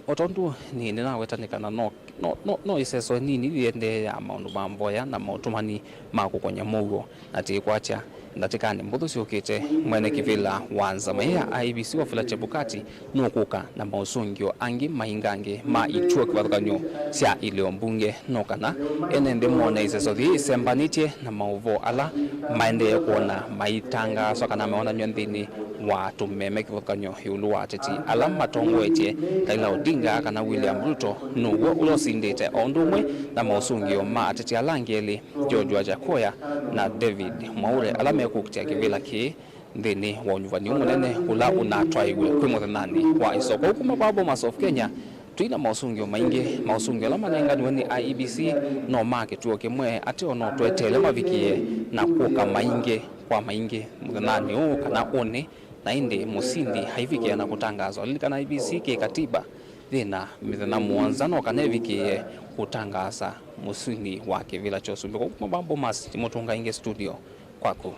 o tondũ nĩ nĩnaweta nĩ kana no, no, no, no ĩseso nini yĩendee ya maũndũ ma mboya na maũtũmani ma kũkony'a mũuo, na tĩkwatya ndatĩkanĩ mbũthũ syũkĩte, mwene kĩvĩla wa nzama ĩĩ ya I E B C Wafula Chebukati nũkũka na maũsũngĩo angĩ maingangĩ ma ikyuo kĩvathũkany'o sya ilĩo mbunge, no kana ene nthĩ mone ĩseso yĩĩ ĩsembanĩtye na maũvoo ala maendee kwona maitangaaswa kana meonany'a nthĩnĩ wa tũmeme kĩvathũkany'o ĩũlũ wa ateti ala matongoetye Raila Odinga kana William Ruto nũw'o ũla ũsindĩte, o ũndũ ũmwe na maũsũngĩo ma ateti ala angĩ elĩ, George Wajackoyah na David Mwaure, ala mekũkitĩa kĩvĩla kĩĩ nthĩnĩ wa ũnyuvani ũũ mũnene ũla ũnatwaĩwe kwĩ mũthenyanĩ wa ĩsoko. Kuma vaa Bomas of Kenya, twĩ na maũsũngĩo maingĩ. Maũsũngĩo ala manenganiwe nĩ I E B C no ma kĩtuo kĩmwe, ateo no tweteele mavikĩe na kũka maingĩ kwa maingĩ mũthenyanĩ ũũ kana ũnĩ, na ĩndĩ mũsindi aivikĩa na kũtangaaswa. Lilikana I E B C kĩ katiba yĩ na mĩthenya mũonza no kana ĩvikĩe kũtangaasa mũsindi wa kĩvĩla kya ũsumbĩ. Kwa kuma vaa Bomas, Timothy Ngainge, studio kwaku.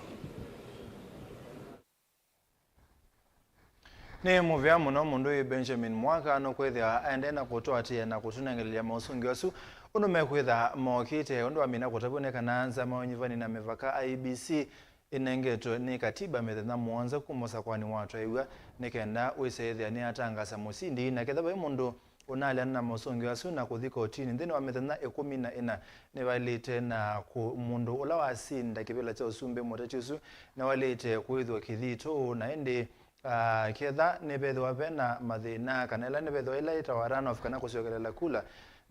Nĩ mũvea mũno mũndũ wĩ Benjamin Mwaka nũkwĩthĩa aendee na kũtũatĩĩa na kũtũnengelelya maũsũngĩo asu ũndũ mekwĩtha mokĩte. Ũndũ wamina kũtavw'a nĩ kana nzama ya ũnyuvani na mĩvaka I E B C ĩnengetwe nĩ katiba mĩthenya mũonza kuma ũsakũanĩ watwaĩw'a nĩ kenda wĩse ĩthĩa nĩyatangasa mũsindi, na ketha vai mũndũ ũnaleana na maũsũngĩo asu na kũthi kotinĩ nthĩnĩ wa mĩthenya ĩkũmi na ĩna, nĩvaĩlĩte na kũ-, mũndũ ũla wasinda kĩvĩla kya ũsumbĩ, mũteti ũsu, nĩwaĩlĩte kũĩthw'a kĩthitũ, na ĩndĩ, ah, ketha nĩvethĩwa ve na mathĩna, kana ĩla nĩvethĩwa ĩla yĩtawa runoff, kana kũsyokelela kula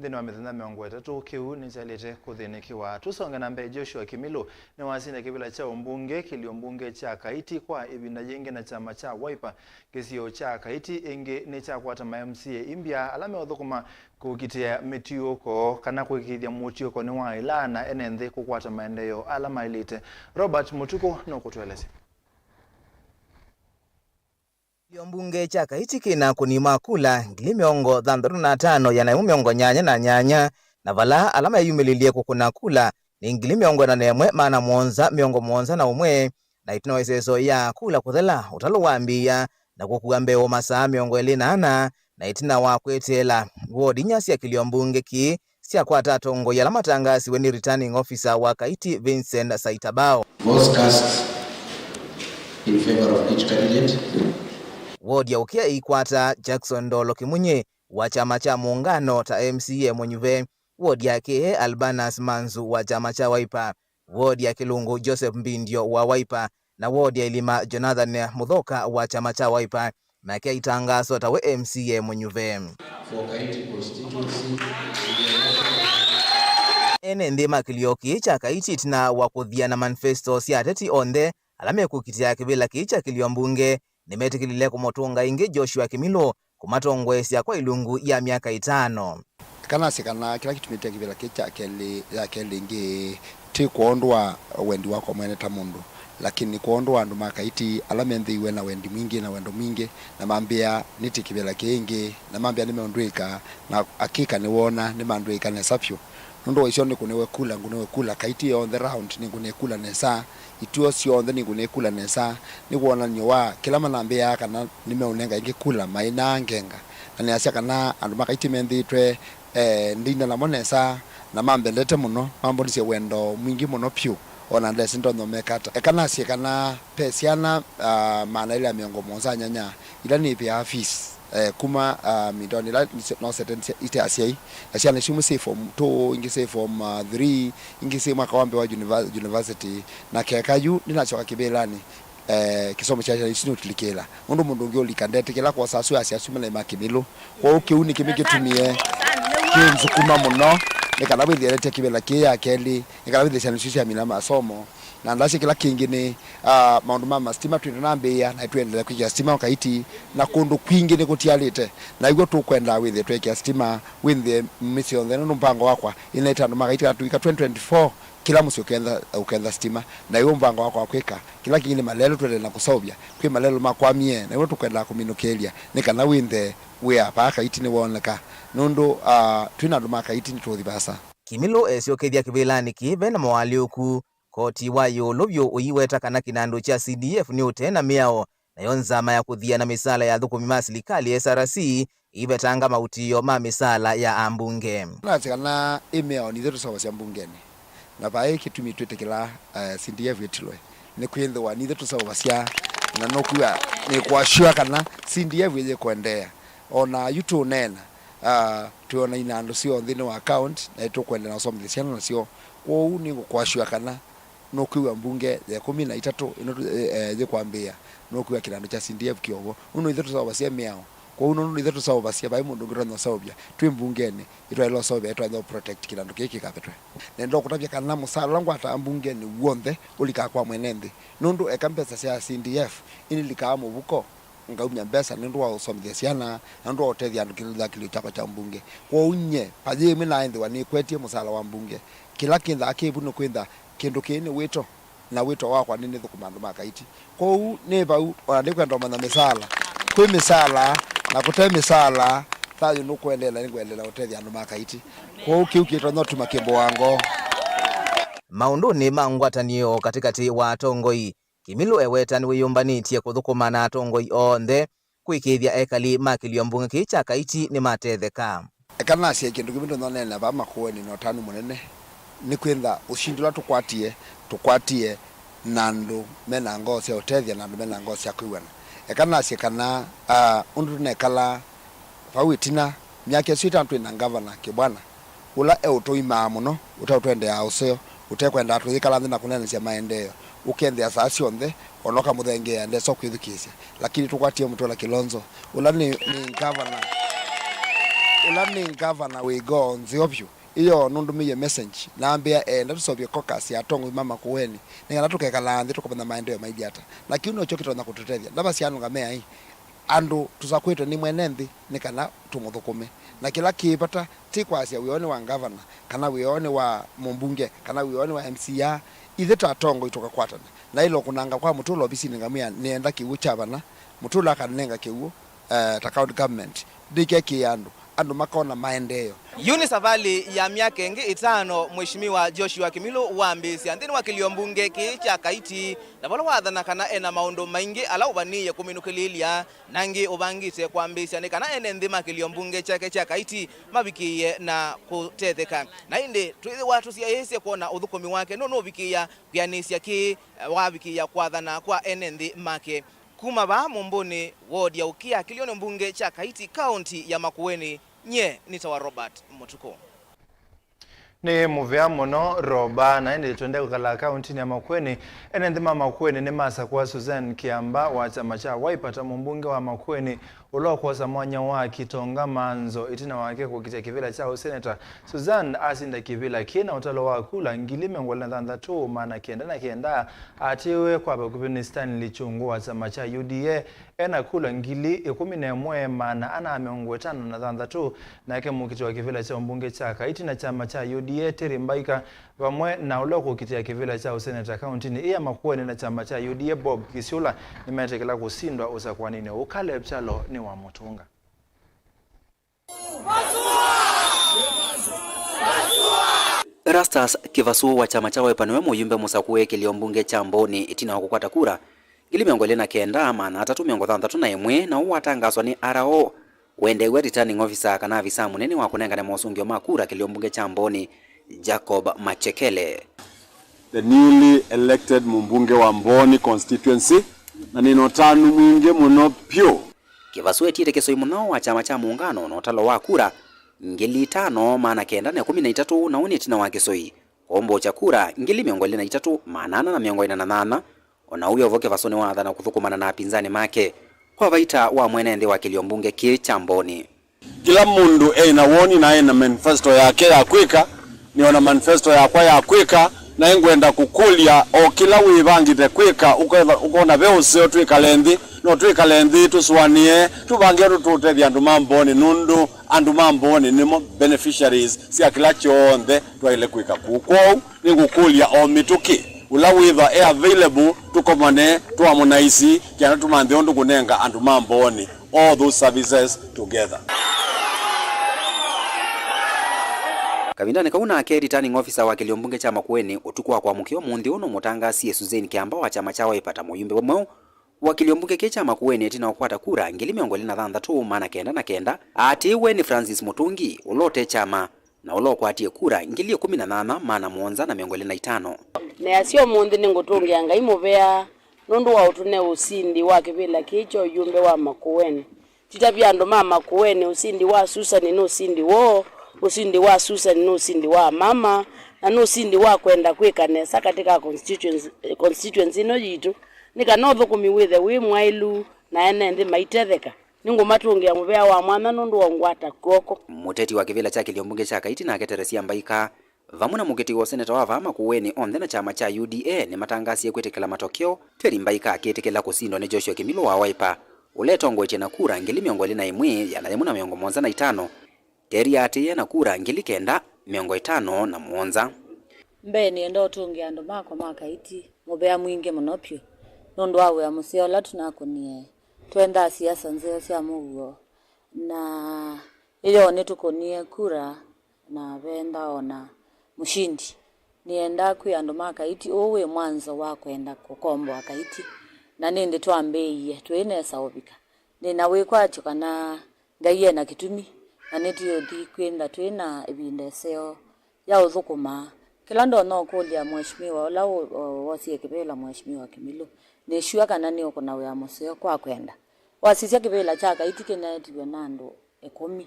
nthĩnĩ wa mĩthenya mĩongo ĩtatũ, kĩu nĩkyaĩlĩte kũthĩnĩkĩwa. Tũsonge na mbee, Joshua Kimilu nĩwasinda kĩvĩla kya ũmbunge kĩlio mbunge kya Kaiti kwa ĩvinda yĩngĩ na kyama kya Wiper. Kĩsio kya Kaiti ĩngĩ nĩkyakwata ma M C A imbya ala meũthũkũma kũkitĩa mĩtiũko kana kũĩkĩĩthya mũtiũko nĩwaĩla na ene nthĩ kũkwata maendeeo ala maĩlĩte. Robert Mũtukũ nũkũtũelesya. Kĩlio mbunge kya Kaiti kĩna akũni ma kula ngili mĩongo thanthatũ na atano, ĩana yĩmwe mĩongo nyanya na nyanya, na vala ala meyumĩlĩlye kũkũna kula nĩ ngili mĩongo ĩna na ĩmwe, maana mũonza mĩongo mũonza na ũmwe, na ĩtina wa ĩseso ya kula kũthela, ũtalo wambĩĩa na kũkua mbee wa masaa mĩongo ĩlĩ na ana, na ĩtina wa kweteela, wodi inya sya kĩlio mbunge kĩĩ syakwata atongoi ala matangaasiwe nĩ Returning Officer wa Kaiti, Vincent Saitabao. Votes cast in favor of each candidate. Wodi ya ũkĩa ĩikwata Jackson Ndolo Kĩmunyi wa kyama kya Muungano ta M C A mũnyuve, wodi ya Kĩĩ, Albanas Manzu wa kyama kya Wiper, wodi ya Kĩlungu, Joseph Mbindio wa Wiper, na wodi ya Ilima, Jonathan Muthoka wa kyama kya Wiper, nake aitangaaswa ta we M C A mũnyuve. For Kaiti constituency. Ene nthĩ ma kĩlio kĩĩ kya Kaiti, ĩtina wa kũthia na manifesto sya ateti onthe ala mekũkitĩa kĩvĩla kĩĩ kya kĩlio mbunge, nĩmetĩkĩlile kũmũtũnga ĩngĩ Joshua Kimilu kũmatongoesya kwa ilungu ya myaka ĩtano. Eka nasye kana kĩla kĩtumĩte kĩvĩla kĩĩ kya kelĩ, ya kelĩ ĩngĩ, ti kwondũ wa wendi wakwa mwene ta mũndũ, lakini kwondũ wa andũ ma Kaiti ala menthĩiwe na wendi mwingĩ na wendo mwingĩ, na mambĩa nĩtĩ kĩvĩla kĩĩ ĩngĩ, na mambĩa nĩmeũndw'ĩka, na akika nĩwoona nĩmandw'ĩka nesa vyũ. Nũndũ wa icio nĩngũnĩwe kula, ngũnĩwe kula Kaiti yonthe round, nĩngũnĩe kula nesa. Ituo syonthe nĩngũnĩe kula nesa. Nĩ wonany'o wa kĩla manambĩaa kana nĩmeũnenga ĩngĩ kula, mainaa ngenga. Na nĩasya kana andũ ma Kaiti menthĩĩtwe, eh, ndina namo nesa, na mambendete mũno, mambonisye wendo mwingĩ mũno vyũ, o na ndesĩ ndonya ũmeka ata. Eka nasye kana ve syana, ah, maana elĩ na mĩongo mũonza na nyanya ila nĩvĩaa fees, eh, kuma, ah, mindaonĩ ila nĩsyo-, nosete nĩ sya-, ite asyai, na syana isu imwe syĩ form two, ingĩ syĩ form, ah, three, ingĩ syĩ mwaka wa mbee wa univer-, university, na keka yu nĩnasyoka kĩvĩlanĩ, eh, kĩsomo kya syana isu nĩũtilikĩla. Nũndũ mũndũ ũngĩ ũlika ndetĩkĩla kwosa asu asya asu mele ma Kĩmĩlũ. Kwoou kĩu nĩ kĩmwe kĩtumie kĩnsukuma mũno, nĩ kana wĩthĩe nĩtya kĩvĩla kĩĩ ya kelĩ, nĩ kana wĩthĩe syana isu syamina masomo. Na ndasya kĩla kĩngĩ nĩ, ah, maũndũ ma mastima twĩnanambĩĩa, na tũendeea kwĩkĩa stima o Kaiti, na kũndũ kwingĩ nĩ kũtialĩte. Na ĩw'o tũkwendaa wĩthĩe twekĩa stima wĩnthĩe mĩsyĩ yonthe, nũndũ mpango wakwa ĩnaĩte andũ ma Kaiti kana tũika twenty twenty-four, kĩla mũsyĩ ũkentha, ũkentha stima. Na ĩw'o mpango wakwa wa kwĩka kĩla kĩngĩ nĩ malelũ tũendee na kũseũvya. Kwĩ malelũ makwamie, na ĩw'o tũkwendaa kũminũkĩlya nĩ kana wĩnthĩe wĩa vaa Kaiti nĩwooneka. Nũndũ, ah, twĩ na andũ ma Kaiti nĩtũũthi vaasa. Kĩmĩlũ esyokethya kĩvĩlanĩ kĩĩ ve na moalyũku. Koti wa ĩũlũ vyũ ũiweta kana kĩnandũ kya C D F nĩ ũtee na mĩao, nayo nzama ya kũthia na mĩsaala ya athũkũmi ma silikalĩ, S R C, ĩivetanga mautĩĩo ma mĩsaala ya ambunge. Nasya kana ĩ mĩao nithyĩ tũseũvasya mbungenĩ, na vai kĩtumi twĩtĩkĩlaa, eh, C D F ĩtilwe, nĩ kwĩthĩwa nithyĩ tũseũvasya, na nũkw'a nĩkũasyũa kana C D F ĩyĩkũendeea. O na yu tũũneena, ah, twĩ o na inandũ syoo nthĩnĩ wa account, na nĩtũkũendeea na ũsomethya syana nasyo. Kwoou nĩngũkũasyũa kana nũkwĩw'a mbunge ya ĩkũmi na itatũ ĩno tũ-, eh, eh, yĩkwambĩĩa, nũkwĩw'a kĩnandũ kya C D F kĩ o vo. Nũndũ ithyĩ tũseũvasya mĩao. Kwoou nũndũ ithyĩ tũseũvasya, vai mũndũ ũngĩ ũtonya ũseũvya. Twĩ mbungenĩ, ĩtwaĩle ũseũvya, ĩtwaĩle protect kĩnandũ kĩĩ kĩkavetwe. Nenda kũtavya kana mũsaala ũla ngwataa mbungenĩ w'onthe ũlikaa kwa mwene nthĩ. Nũndũ eka mbesa sya C D F inilikaa mũvuko, ngaumya mbesa nũndũ wa ũsomethya syana, na nũndũ wa ũtethya andũ kĩlĩlĩo kya kĩlĩo kyakwa kya mbunge. Kwoou nyie, vayĩ ĩmwe naenthĩwa nĩkwetye mũsaala wa mbunge. Kĩla kĩnthaa kĩvu nĩ kwĩtha kĩndũ kĩĩ nĩ wĩto, na wĩto wakwa nĩ nĩthũkũma andũ ma Kaiti. Kwoou nĩ vau, ona ndikwenda ũmanya mĩsaala. Kwĩ mĩsaala, na kũte mĩsaala, thayũ nũkũendeela, nĩngũendeela ũtethya andũ ma Kaiti. Kwoou kĩu kĩtonya ũtuma kĩmbũa ngoo. Maũndũnĩ ma ngwatanĩo katĩkatĩ wa atongoi, Kĩmĩlũ eweta nĩwĩyũmbanĩtye kũthũkũma na atongoi onthe kũĩkĩĩthya ekali ma kĩlio mbunge kĩĩ kya Kaiti nĩmatetheka. Eka nasye kĩndũ kĩmwe ndonya ũneena vaa Makueni na ũtanu mũnene, nĩ kwĩtha ũsindi ũla tũkwatie, tũkwatie na andũ me na ngoo sya ũtethya na andũ me na ngoo sya kwĩw'ana. Eka nasye kana, ah, ũndũ tũnekalaa vau ĩtina, myaka ĩsu ĩtano twĩ na ngavana Kĩbwana, ũla eũtũimaa mũno, ũteũtwendeaa ũseo, ũtekwendaa tũyĩkala nthĩ na kũneenesya maendeeo, ũkenthĩa saa syonthe, o na ũkamũthengeea, ndesa kwĩthukĩĩsya. Lakini tũkwatie Mũtũla Kilonzo, ũla nĩ, nĩ ngavana, ũla nĩ ngavana wĩ ngoo nzeo vyũ. Ĩyoo nũndũmĩie message, nambĩa eenda tũseũvye caucus ya atongoi ma Makueni, nĩ kana tũkekalaa nthĩ tũkamanya maendeeo mailyĩ ata. Na kĩu nokyo kĩtonya kũtũtethya. Ndavasya andũ ngamea ĩ, andũ tũsakwĩtwe nĩ mwene nthĩ nĩ kana tũmũthũkũme. Na kĩla kĩ vata ti kwasya wĩoo nĩ wa ngavana, kana wĩoo nĩ wa mũmbunge, kana wĩoo nĩ wa M C A. Ithyĩ ta atongoi tũkakwatana. Naĩle ũkũnanga kwa Mũtũla ovisinĩ ngamwĩa nĩenda kĩw'ũ kya vana, Mũtũla akanenga kĩw'ũ, eh, ta county government. Ndĩkekĩĩa andũ, andũ makona maendeeo. Yu nĩ savalĩ ya myaka ĩngĩ ĩtano Mheshimiwa Joshua Kĩmĩlũ wambĩĩsya nthĩnĩ wa kĩlio mbunge kĩĩ kya Kaiti, na vala wathana kana ena maũndũ maingĩ ala ũvanĩĩe kũminũkĩlĩĩlya, na angĩ ũvangĩte kwambĩĩsya nĩ kana ene nthĩ ma kĩlio mbunge kyake kya Kaiti mavikĩĩe na kũtetheka. Na ĩndĩ twĩthĩwa tũsyaĩĩsye kwona ũthũkũmi wake nũnũũvikĩĩa kwĩanĩsya kĩĩ, wavikĩĩa kwathana kwa ene nthĩ make. Kuma vaa Mũmbũnĩ, ward ya Ũkĩa, kĩlionĩ mbunge kya Kaiti, kaunti ya Makueni, nyie nĩtawa Robert Mũtukũ. Nĩ mũvea mũno, Roba. Na ĩndĩ tũendee kwĩkala kauntinĩ ya Makueni. Ene nthĩ ma Makueni nĩmasakũa Susan Kĩamba wa kyama kya Wiper ta mũmbunge wa Makueni, ũla ũkwosa mwanya wa Kitonga Manzo ĩtina wake kũkitĩa kĩvĩla kya ũseneta. Susan asinda kĩvĩla kĩ na ũtalo wa kula ngili mĩongo ĩlĩ na thanthatũ maana kenda na kenda, atĩĩwe kwa vakuvĩ nĩ Stanley Kyungu wa kyama kya U D A ena kula ngili ĩkũmi na ĩmwe maana ana mĩongo ĩtano na thanthatũ, nake mũkiti wa kĩvĩla kya ũmbunge kya Kaiti na kyama kya U D A Terry Mbaika, vamwe na ũla ũkũkitĩa kĩvĩla kya ũseneta kauntinĩ ĩĩ ya Makueni na kyama kya U D A Bob Kisiula, nĩmetĩkĩla kũsindwa ũsakũanĩnĩ ũũ. Caleb Kyalo nĩ wa mũtũnga. Erastus Kĩvasũ wa kyama kya Wiper nĩwe mũyumbe mũsakũe kĩlio mbunge kya Mbooni ĩtina wa kũkwata kura ngili mĩongo ĩlĩ na kenda, maana atatũ mĩongo thanthatũ na ĩmwe, na ũu watangaswa nĩ R O, wendeew'a returning officer kana avisa mũnene wa kũnengane mosũngĩo ma kura kĩlio mbunge kya Mbooni, Jacob Machekele. The newly elected mũmbunge wa Mbooni constituency, na nĩna ũtanu mwingĩ mũno vyũ. Kĩvasũ etiĩte kĩsoi mũno wa kyama kya Muungano na ũtalo wa kura ngili itano maana kenda na ĩkũmi na itatũ, na ũu nĩ ĩtina wa kĩsoi kũmbũkya kura ngili mĩongo ĩlĩ na itatũ, maana ana na mĩongo ĩna na nyanya, O na ũu wĩ o vo, Kevaso nĩwaathana kũthũkũmana na apinzani make kwa vaita wa mwene nthĩ wa kĩlio mbunge kĩĩ kya Mbooni. Kĩla mũndũ e na woni na e na manifesto yake ya kwĩka. Nĩ o na manifesto yakwa ya kwĩka, na nĩngwenda kũkũlya o kĩla wĩvangĩte kwĩka, ũkona ve ũseo twĩkale nthĩ, no twĩkale nthĩ tũsũanĩe, tũvange ũndũ tũũtethya andũ ma Mbooni, nũndũ andũ ma Mbooni nĩmo beneficiaries sya kĩla kyonthe twaĩle kwĩka kũu. Kwoou, nĩngũkũlya o mĩtũkĩ, ũla wĩthwa e available, tũkomane, tũharmonize, kĩana tũmanthe ũndũ kũnenga andũ ma Mbooni all those services together. Kavindanĩ kau nake returning officer wa kĩlio mbunge kya Makueni ũtukũ wa kwamũkĩa ũmũnthĩ ũũ nũmũtangaasie Suzanne Kĩamba wa kyama kya Wiper ta mũyumbe mweũ wa kĩlio mbunge kĩĩ kya Makueni ĩtina wa kũkwata kura ngili mĩongo ĩlĩ na thanthatũ maana kenda na kenda aatĩĩwe nĩ Francis Mũtũngi ũla ũte kyama na ũla ũkwatie kura ngili ĩkũmi na nyanya maana mũonza na mĩongo ĩlĩ na itano. Neasya ũmũnthĩ nĩngũtũngĩa Ngai mũvea nũndũ wa ũtũnee ũsindi wa kĩvĩla kĩĩ kya ũyumbe wa Makueni. Titavya andũ ma Makueni, ũsindi wa Susan nĩ ũsindi woo, ũsindi wa Susan nĩ ũsindi wa mama, na nĩ ũsindi wa kwenda kwĩka nesa katĩ ka constituency, constituency ĩno yitũ, nĩ kana ũthũkũmi wĩthe wĩ mwaĩlu na ene nthĩ maitetheka. Nĩngũmatũngĩa mũvea wa mwanya nũndũ wa ũngwata kw'oko. Mũteti wa kĩvĩla kya kĩlio mbunge kya Kaiti nake Teresia Mbaika, vamwe na mũkĩti wa ũseneta wa vaa Makueni onthe na kyama kya U D A nĩmatangaasie kwĩtĩkĩla matokeo, Teri Mbaika akĩtĩkĩla kũsindwa nĩ Joshua Kĩmilũ wa Wiper, ũla etongoetye na kura ngili mĩongo ĩlĩ na ĩmwe, ĩana yĩmwe na mĩongo mũonza na itano. Teri aatĩĩe na kura ngili kenda, mĩongo ĩtano na mũonza. Mbee nĩenda ũtũngĩa andũ makwa ma Kaiti mũvea mwingĩ mũno vyũ nũndũ wa wĩa mũseo ũla tũnakũnie. Twendaa siasa nzeo sya mũuo, na ĩyoo nĩtũkũnie kura na vendaa o na mũshindi. Nĩendaa kwĩa andũ ma Kaiti ũũ wĩ mwanzo wa kwenda kũkomboa Kaiti, na nĩndĩ twambĩĩie twĩ nesa ũvika. Nĩ na wĩkwatyo kana Ngai e na kĩtumi, na nĩtũũthi kwĩnda twĩ na ĩvinda ĩseo ya ũthũkũma. Kĩla ndonya ũkũlya Mheshimiwa ũla ũ-, o-, wosie kĩvĩla, Mheshimiwa Kĩmilũ, nĩ sure kana nĩũkũna wĩa mũseo kwa kwenda. Wasisya kĩvĩla kya Kaiti kĩnetiwe na andũ ĩkũmi,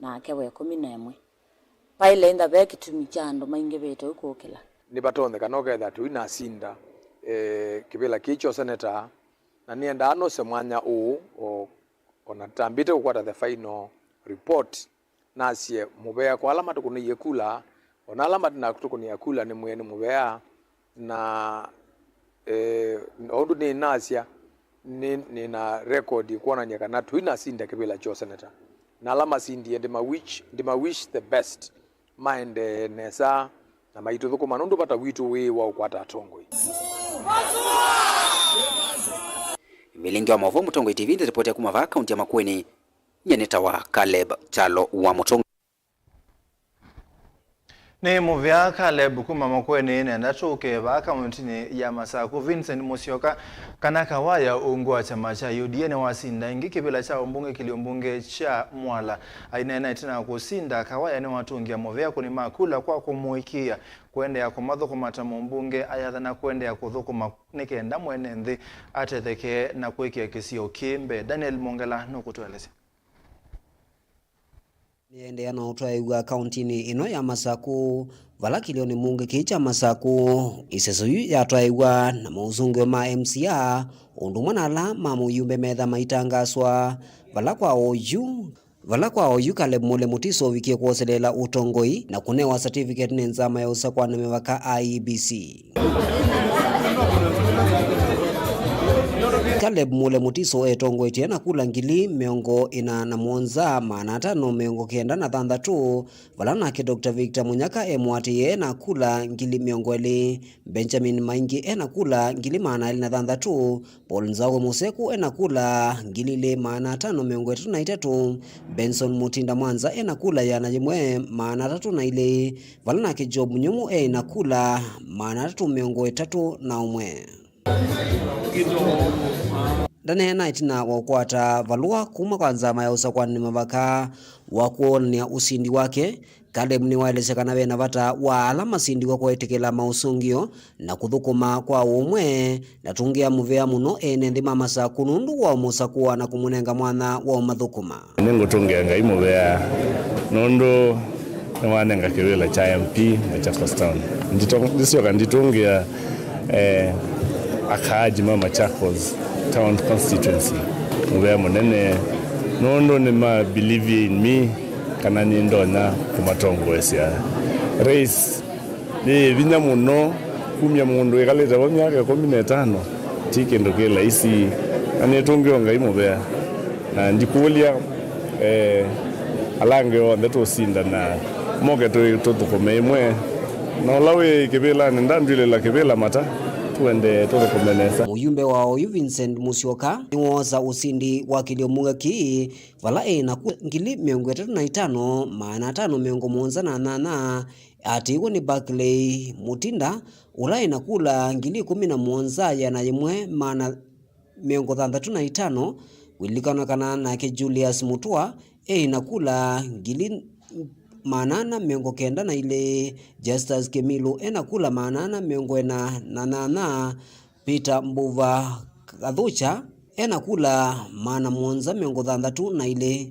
nake wa ĩkũmi na ĩmwe. Vaĩle ĩntha ve kĩtumi kya andũ maingĩvĩte ũu kũkĩla. Nĩvatonyekana ũkethĩa tũinasinda, eh, kĩvĩla kĩĩ kya ũseneta, na nĩendaa nose mwanya ũũ, o, o na tũtambĩte kũkwata the final report, nasye mũvea kwa ala matũkũnĩie kula, o na ala matinatũkũnĩa kula nĩmwĩe nĩ mũvea, na, eh, o ũndũ nĩnasya, nĩ, nĩ na record kwonany'a kana tũinasinda kĩvĩla kya ũseneta. Na ala masindie, ndĩma wish, ndĩma wish the best. Maendee nesa na maitũthũkũma nũndũ vata witũ wĩ wa ũkwata atongoi. Vilingi wa maũvoo, Mũtongoi T V, ndĩripoti ya kuma vaa kaunti ya Makueni, nyie nĩtawa Caleb Kyalo wa Mũtongoi. Nĩ mũvea Caleb kuma Makueni, nenda tũke vaa kauntinĩ ya Masaku. Vincent Musyoka, kana Kawaya, ungu wa kyama kya U D A, nĩwasinda ĩngĩ kĩvĩla kya ũmbunge kĩlio mbunge kya Mwala. Aineena ĩtina wa kũsinda, Kawaya nĩwatũngĩa mũvea kũni ma kula kwa kũmũĩkĩĩa kũendeea kũmathũkũma ta mũmbunge, ayathana kũendeea kũthũkũma nĩ kenda mwene nthĩ atetheke na kwĩkĩa kĩsio kĩ mbee. Daniel Mongela nũkũtũelesya. Nĩendeea na ũtwaĩw'a kauntinĩ ĩno ya Masaku, vala kĩlionĩ mbunge kĩĩ kya Masaku, ĩseso yu yatwaĩw'a na maũsũngĩo ma M C A, ũndũ ũmwe na ala ma mũyumbe metha maitangaswa, vala kwa oyu, vala kwa oyu Caleb Mule Mutiso ũvikie kwoseleela ũtongoi na kũnewa certificate nĩ nzama ya ũsakũani mĩvaka I E B C. Caleb Mule Mutiso etongoetye na kula ngili mĩongo ĩna na mũonza, maana atano mĩongo kenda na thanthatũ, vala nake Doctor Victor Munyaka emũatĩĩe na kula ngili mĩongo ĩlĩ, Benjamin Maingi ena kula ngili maana elĩ na thanthatũ, Paul Nzaũ Mũseku ena kula ngili ilĩ maana atano mĩongo ĩtatũ na itatũ, Benson Mutinda Mwanza ena kula ĩana yĩmwe maana atatũ na ilĩ, vala nake Job Nyumu e na kula maana atatũ mĩongo ĩtatũ na ũmwe. Ndaneena ĩtina wa ũkwata valũa kuma kwa nzama ya ũsakũani mavaka wa kwonany'a ũsindi wake, Caleb nĩwaelesya kana ve na vata wa ala masindiw'a kwĩtĩkĩla maũsũngĩo na kũthũkũma kwa ũmwe, na tũngĩa mũvea mũno ene nthĩ ma Masaku nũndũ wa ũmũsakũa na kũmũnenga mwanya wa ũmathũkũma. Nĩngũtũngĩa Ngai mũvea nũndũ nĩwanenga kĩvĩla kya M P Machakos Town. Ndito-, ndisyoka nditũngĩa, eh, Akaaji ma Machakos Town Constituency mũvea mũnene nũndũ nĩma believe in me kana nĩndonya kũmatongoesya. Race yĩ vinya mũno kumya mũndũ wĩkalĩte vo myaka ĩkũmi na ĩtano, ti kĩndũ kĩ laisi, na nĩtũngĩo Ngai mũvea. Na ndikũlya, eh, ala angĩ onthe tũsindana, moke tũ-, tũthũkũme ĩmwe. Na ũla wĩ kĩvĩlanĩ ndandw'ĩlĩla kĩvĩla mata, tũendee tũthũkũme nesa. Mũyumbe wa oyu Vincent Musyoka nĩwoosa ũsindi wa kĩlio mũng'e kĩĩ, vala ĩ na kula ngili mĩongo ĩtatũ na itano, maana atano mĩongo mũonza na nyanya, atĩĩwe nĩ Barclay Mutinda, ũla ĩ na kula ngili ĩkũmi na mũonza, ĩana yĩmwe, maana mĩongo thanthatũ na itano, kwĩlilikana kana nake Julius Mutua e na kula ngili maana ana mĩongo kenda na ilĩ, Justus Kimilu e na kula maana ana mĩongo ĩna na nyanya, Peter Mbuva Kathucha e na kula maana mũonza mĩongo thanthatũ na ilĩ.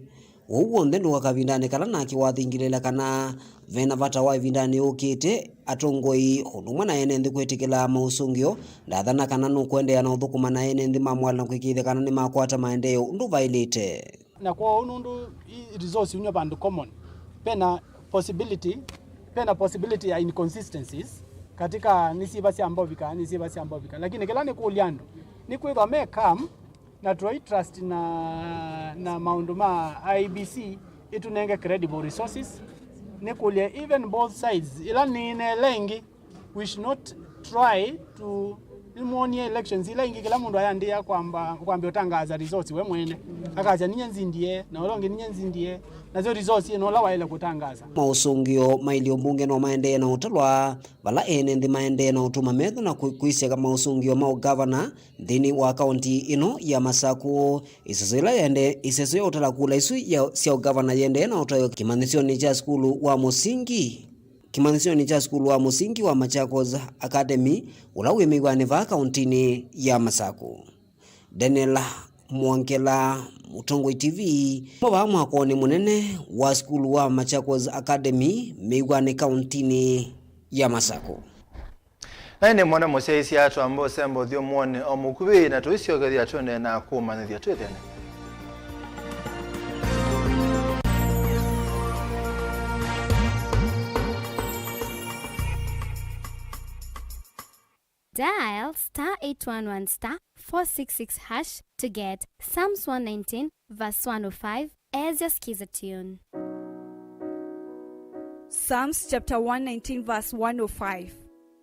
Ũu w'onthe ndũka kavindanĩ kala nake wathingĩlĩĩla kana ve na vata wa ĩvindanĩ yũkĩte atongoi ũndũ ũmwe na ene nthĩ kwĩtĩkĩla maũsũngĩo. Ndathana kana nũkũendeea na ũthũkũma na ene nthĩ ma Mwali na kwĩkĩĩthya kana nĩmakwata maendeeo ũndũ vaĩlĩte. Na kwoou nũndũ i resource inywa vandũ common, pena possibility, pena possibility ya inconsistencies katika nĩ syĩva sya mbovika, nĩ syĩva sya mbovika. Lakini kĩla nĩkũlya andũ, nĩkwĩthwa me calm, na tũi trust na, na maũndũ ma I E B C ĩtũnenge credible resources. Nĩkũlye even both sides, ĩla nĩneele ĩngĩ, we should not try to, nĩmwonie elections ila ingĩ kĩla mũndũ ayandĩa kwamba, kwambĩa ũtangaza results we mwene. Akasya ninye nzindie, na ũla ũngĩ ninye nzindie, nasyo results ĩno ũla waĩle kũtangaza. Maũsũngĩo ma ilio mbunge no maendee na ũtalwa, vala ene nthĩ maendee na ũtũma metho na kwĩ-, kwĩsya maũsũngĩo ma ũgavana nthĩnĩ wa kaunti ĩno ya Masakũ. Ĩseso ĩla yende, ĩseso ya ũtala kula isu ya, sya ũgavana yendee na ũtaĩwa kĩmanyĩsyonĩ kya sukulu wa mũsingi, kĩmanyĩsyonĩ kya sukulu wa mũsingi wa Machakos Academy, ũla wĩ mĩw'anĩ vaa kauntinĩ ya Masakũ. Daniel Mwongela, Mũtongoi T V, mo vaa mwakonĩ mũnene wa sukulu wa Machakos Academy, mĩw'anĩ kauntinĩ ya Masakũ. Na ĩndĩ mwana mũsyaĩĩsya twamba ũsemba ũthyũmũonĩ o mũkuvĩ, na tũisyokethya tũendee na kũmanyĩthya twĩthĩane. Dial star eight one one star four six six hash to get Psalms one nineteen verse one oh five as your skiza tune. Psalms chapter one nineteen verse one oh five.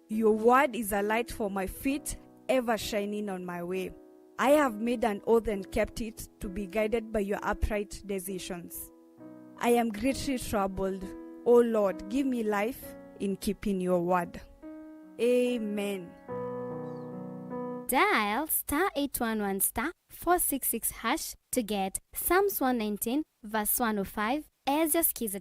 Your word is a light for my feet, ever shining on my way. I have made an oath and kept it, to be guided by your upright decisions. I am greatly troubled. O Lord, give me life in keeping your word. Amen. Dial star eight one one star four six six hash to get Psalms one nineteen verse one oh five as your skiza.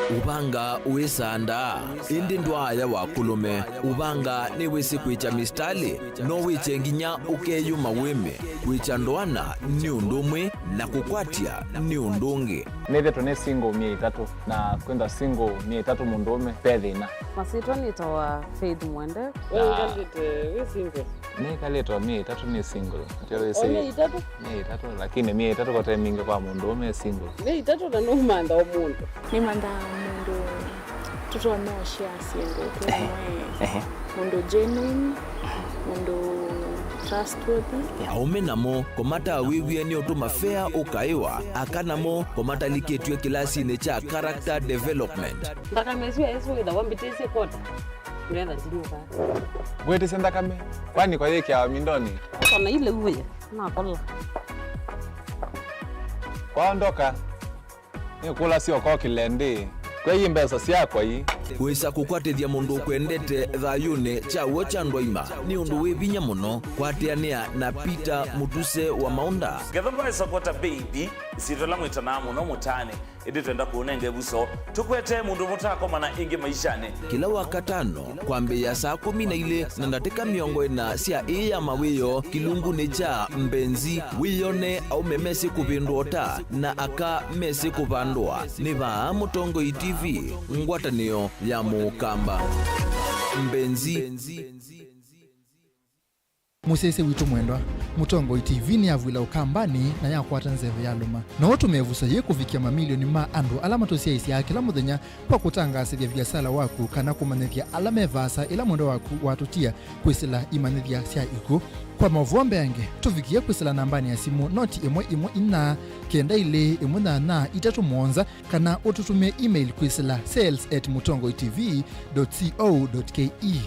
Ũvanga wĩsandaa, ĩndĩ ndwaaya wa kũlũme. Ũvanga nĩwĩsĩ kwĩkya mĩsitalĩ, no wĩkye nginya ũkeyũma wĩme. Kwĩkya ndoana nĩ ũndũ ũmwe, na kũkwatya nĩ ũndũ ũngĩ. Nĩthĩtwe nĩ single myei ĩtatũ, na kwĩthwa single myei ĩtatũ mũndũũme, ve thĩna. Masyĩtwa nĩtawa Faith Mwende. We wĩkalĩte wĩ single? Nĩkalĩte o myei ĩtatũ nĩ single. Ndio wĩsĩ. O myei ĩtatũ? Myei ĩtatũ, lakini myei ĩtatũ kote mingĩ kwa mũndũũme e single. Myei ĩtatũ na nũmantha o mũndũ. Nĩmanthaa mũndũ tũtonya ũshare syĩndũ twĩ. Ehe. Ĩmwe. Ehe. Mũndũ genuine, mũndũ trustworthy. Aũme namo, kũmataa wĩw'ĩe nĩ ũtũma fea ũkaĩwa. Aka namo, kũmatalikĩtw'e kĩlasinĩ kya character development. Nthakame ĩsu ya Yesũ ĩthawa mbĩtĩsye kota. Ndwetha ndinyuka. Ngwĩtĩsye nthakame, kwani kwa yĩkĩawa mindonĩ? Kona ile uwe, nakola. Kwaondoka, nĩkũlasya ũkokĩle ndĩ. Kwei mbesa syakwa ii. Wĩsa kũkwatĩthya mũndũ ũkwendete thayũnĩ kya w'o kya ndwaima nĩ ũndũ wĩ vinya mũno. Kwatĩanĩa na Peter Mũtuse wa Maũnda. Ngetha mbaesa kwata baby. Syĩtwa ĩla mwĩtanaa mũno mũtaanĩ, ĩndĩ twenda kũũnenga ĩvuso. Tũkwete mũndũ mũtakomana ĩngĩ maishanĩ. Kĩla Wakatano, kwambĩĩa saa kũmi na ilĩ na ndatĩka mĩongo ĩna sya ĩĩ ya mawĩoo, kĩlungunĩ kya Mbenzi, wĩyone aũme mesĩ kũvĩndũa ũta na aka mesĩ kũvandũa. Nĩ vaa Mũtongoi T V, ngwatanĩo ya Mũkamba. Mbenzi. Mũsyaĩĩsya witũ mwendwa, Mũtongoi T V nĩyavw'ĩla Ũkambanĩ na yakwata nzeve yalũma. No ũtũme ĩvuso yĩĩ kũvikĩa mamilioni ma andũ ala matũsyaĩĩsyaa kĩla mũthenya kwa kũtangaasĩthya viasala waku kana kũmanyĩthya ala me vaasa ĩla mwendwa waku watũtia kwĩsĩla imanyĩthya sya ikw'ũ. Kwa maũvoo mbeange, tũvikĩe kwĩsĩla nambanĩ ya simũ noti ĩmwe ĩmwe inya kenda ilĩ ĩmwe nyanya itatũ mũonza, kana ũtũtũmĩe email kwĩsĩla sales at mũtongoi T V dot co dot K E.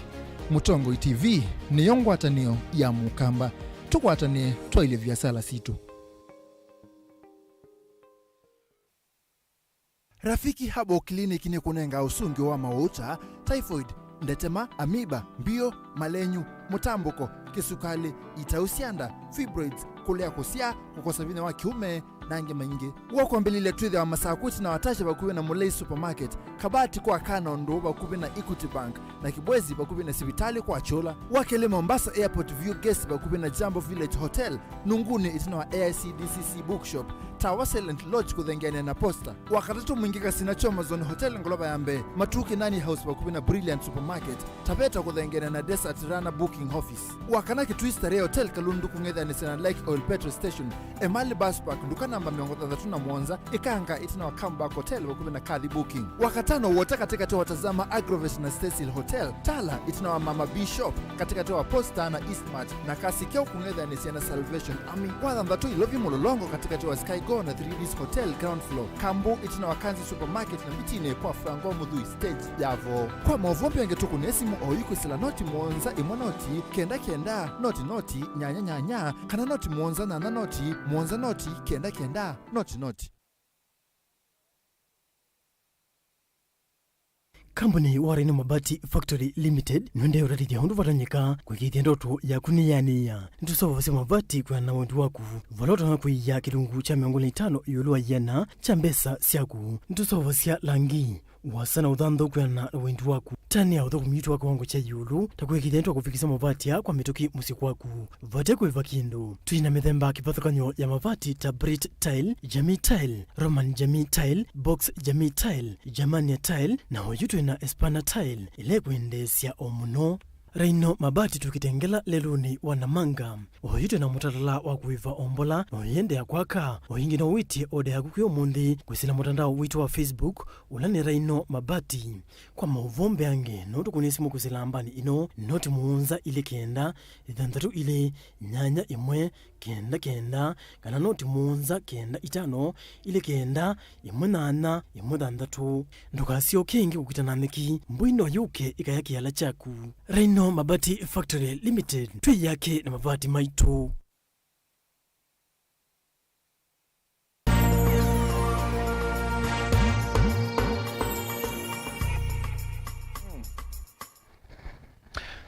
Mũtongoi T V nĩyo ngwatanĩo ya Mũkamba. Tũkwatanĩe twaĩlye viasala sitũ. Rafiki Herbal Clinic nĩkũnengaa ũsũngĩo wa maũũ ta typhoid, ndetema, amoeba, mbio, malenyu, mũtambũko, kĩsukalĩ, itau sya nda, fibroids, kũlea kũsyaa, kũkosa vinya wa kĩũme, na angĩ maingĩ. W'o kwambĩlĩlya twĩthĩawa Masaku ĩtina wa Tasha vakuvĩ na Mũlei Supermarket, Kabati kwa Kana Ũndũ vakuvĩ na Equity Bank, na Kibwezi vakuvĩ na sivitalĩ kwa Kyũla. Wa kelĩ Mombasa Airport View Guest vakuvĩ na Jambo Village Hotel, Nunguni ĩtina wa A I C D C C Bookshop, Tower Silent Lodge kũthengeanĩa na Posta. Wa katatũ Mwingi Kasina Choma Zone Hotel ngolova ya mbee, Matuu Kinani House vakuvĩ na Brilliant Supermarket, Taveta kũthengeanĩa na Desert Runner Booking Office. Wa kana Kitui Starehe Hotel Kalundu kũng'ethanĩsya na Lake Oil Petrol Station, Emali Bus Park, nduka namba mĩongo thanthatũ na mũonza, Ikanga ĩtina wa Comeback Hotel vakuvĩ na Kathi Booking. Wa katano Wota katĩkatĩ wa Tazama Agrovet na Cecil Hotel, Tala ĩtina wa Mama B Shop, katĩkatĩ wa Posta na Eastmart, na Kasikeo kũng'ethanĩsya na Salvation Army. Wa thanthatũ Ilovi Mũlolongo katĩkatĩ wa Sky Go na Three Ds Hotel ground floor, Kambu ĩtina wa Kanzi Supermarket na Mbitinĩ kwa Franco Muthui stage ya Voo. Kwa maũvoo mbeange tũkũnĩe simũ oyu kwĩsĩla noti mũonza ĩmwe noti kenda kenda noti noti nyanya nyanya kana noti mũonza nyanya noti mũonza noti kenda kenda noti noti. Kambuni wa Rhino Mabati Factory Limited nĩũendee ũtatĩthya ũndũ vatonyeka kũĩkĩĩthya ndoto yaku nĩyanĩĩa. Nĩtũseũvasya mavati kwĩana na wendi waku. Vala ũtonya kũia kĩlungu kya mĩongo ĩlĩ na itano ĩũlũ wa ĩana kya mbesa syaku. Nĩtũseũvasya langi, ũasa na ũthanthau kwĩana na wendi waku. Tanĩa ũthũkũmi witũ wa kĩwango kya ĩũlũ, ta kũĩkĩĩthya nĩtwakũvikĩsya mavati aa kwa mĩtũkĩ mũsyĩ kwaku vate kũĩva kĩndũ. Twĩ na mĩthemba kĩvathũkany'o ya mavati ta Brit Tile, Jamii Tile, Roman Jamii Tile, Box Jamii Tile, Germania Tile, na oyu twĩ na Espana Tile, ĩla ĩkwendeesya o mũno. Rhino Mabati tũkĩtengela lelũnĩ wa Namanga. Oyu twĩ na mũtalatala wa kũĩva ombola, na ũyĩendeea kwaka. O ĩngĩ no wĩtye oda yaku kwĩ ũmũnthĩ kwĩsĩla mũtandao witũ wa Facebook, ũla nĩ Rhino Mabati. Kwa maũvoo mbeange, no tũkũnĩe simũ kwĩsĩla nambanĩ ĩno, noti mũonza ilĩ kenda, ĩthanthatũ ilĩ, nyanya ĩmwe, kenda kenda, kana noti mũonza kenda itano, ilĩ kenda, ĩmwe nyanya, ĩmwe thanthatũ. Ndũkasyoke ĩngĩ kũkita na nyeki, mbũi no yũke ĩkaya kĩala kyaku. Rhino Mabati Factory Limited, twĩ yake na mavati maitũ.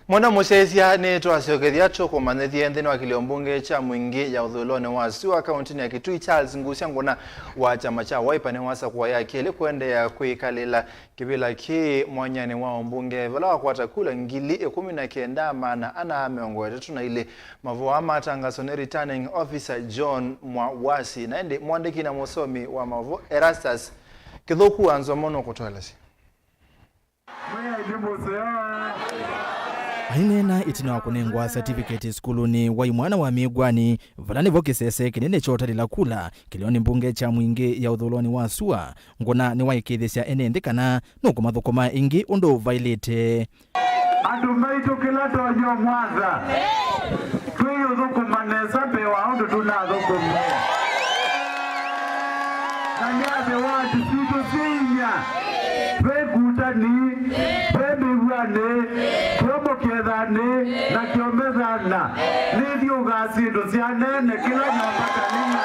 Mwenda mũsyaĩĩsya, nĩtwasyokethya tũkũmanyĩthye nthĩnĩ wa kĩlio mbunge kya Mwingi ya ũthũĩlonĩ wa sua kaũntĩnĩ ya Kitui, Charles Ngusya Ngũna wa kyama kya Wiper nĩwasakũa ya kelĩ kũendeea kwĩkalĩla kĩvĩla kĩĩ mwanyanĩ wa ũmbunge, vala wakwata kula ngili ĩkũmi na kenda maana ana mĩongo ĩtatũ na ilĩ. Mavũa matangaswa nĩ Returning Officer John Mwawasi, na ĩndĩ mwandĩki na mũsomi wa mavũa Erastus Kĩthũku Anzomo nũkũtũelesya. Aineena ĩtina wa kũnengwa certificate sukulunĩ wa imwana wa Mĩĩgwanĩ, vala nĩvo kĩsese kĩnene kya ũtalĩla kula kĩlĩonĩ mbunge kya Mwingĩ ya ũthũlonĩ wa sua, Ngũna nĩwaĩkĩĩthĩsya ene nthĩ kana nũkũmathũkũma ĩngĩ ũndũ vaĩlĩte. Andũ maitũ, kĩla tonya ũmwatha, twĩũthũkũma nesa mbee wa ũndũ tũnathũkũmie. Na nĩ atĩ wati sitũ syĩ inya, ve kutani, ve mĩw'anĩ, ve mũkethanĩ, na kĩomethana, nĩthyũũgaa syĩndũ sya nene kĩla nyũmba kanĩna.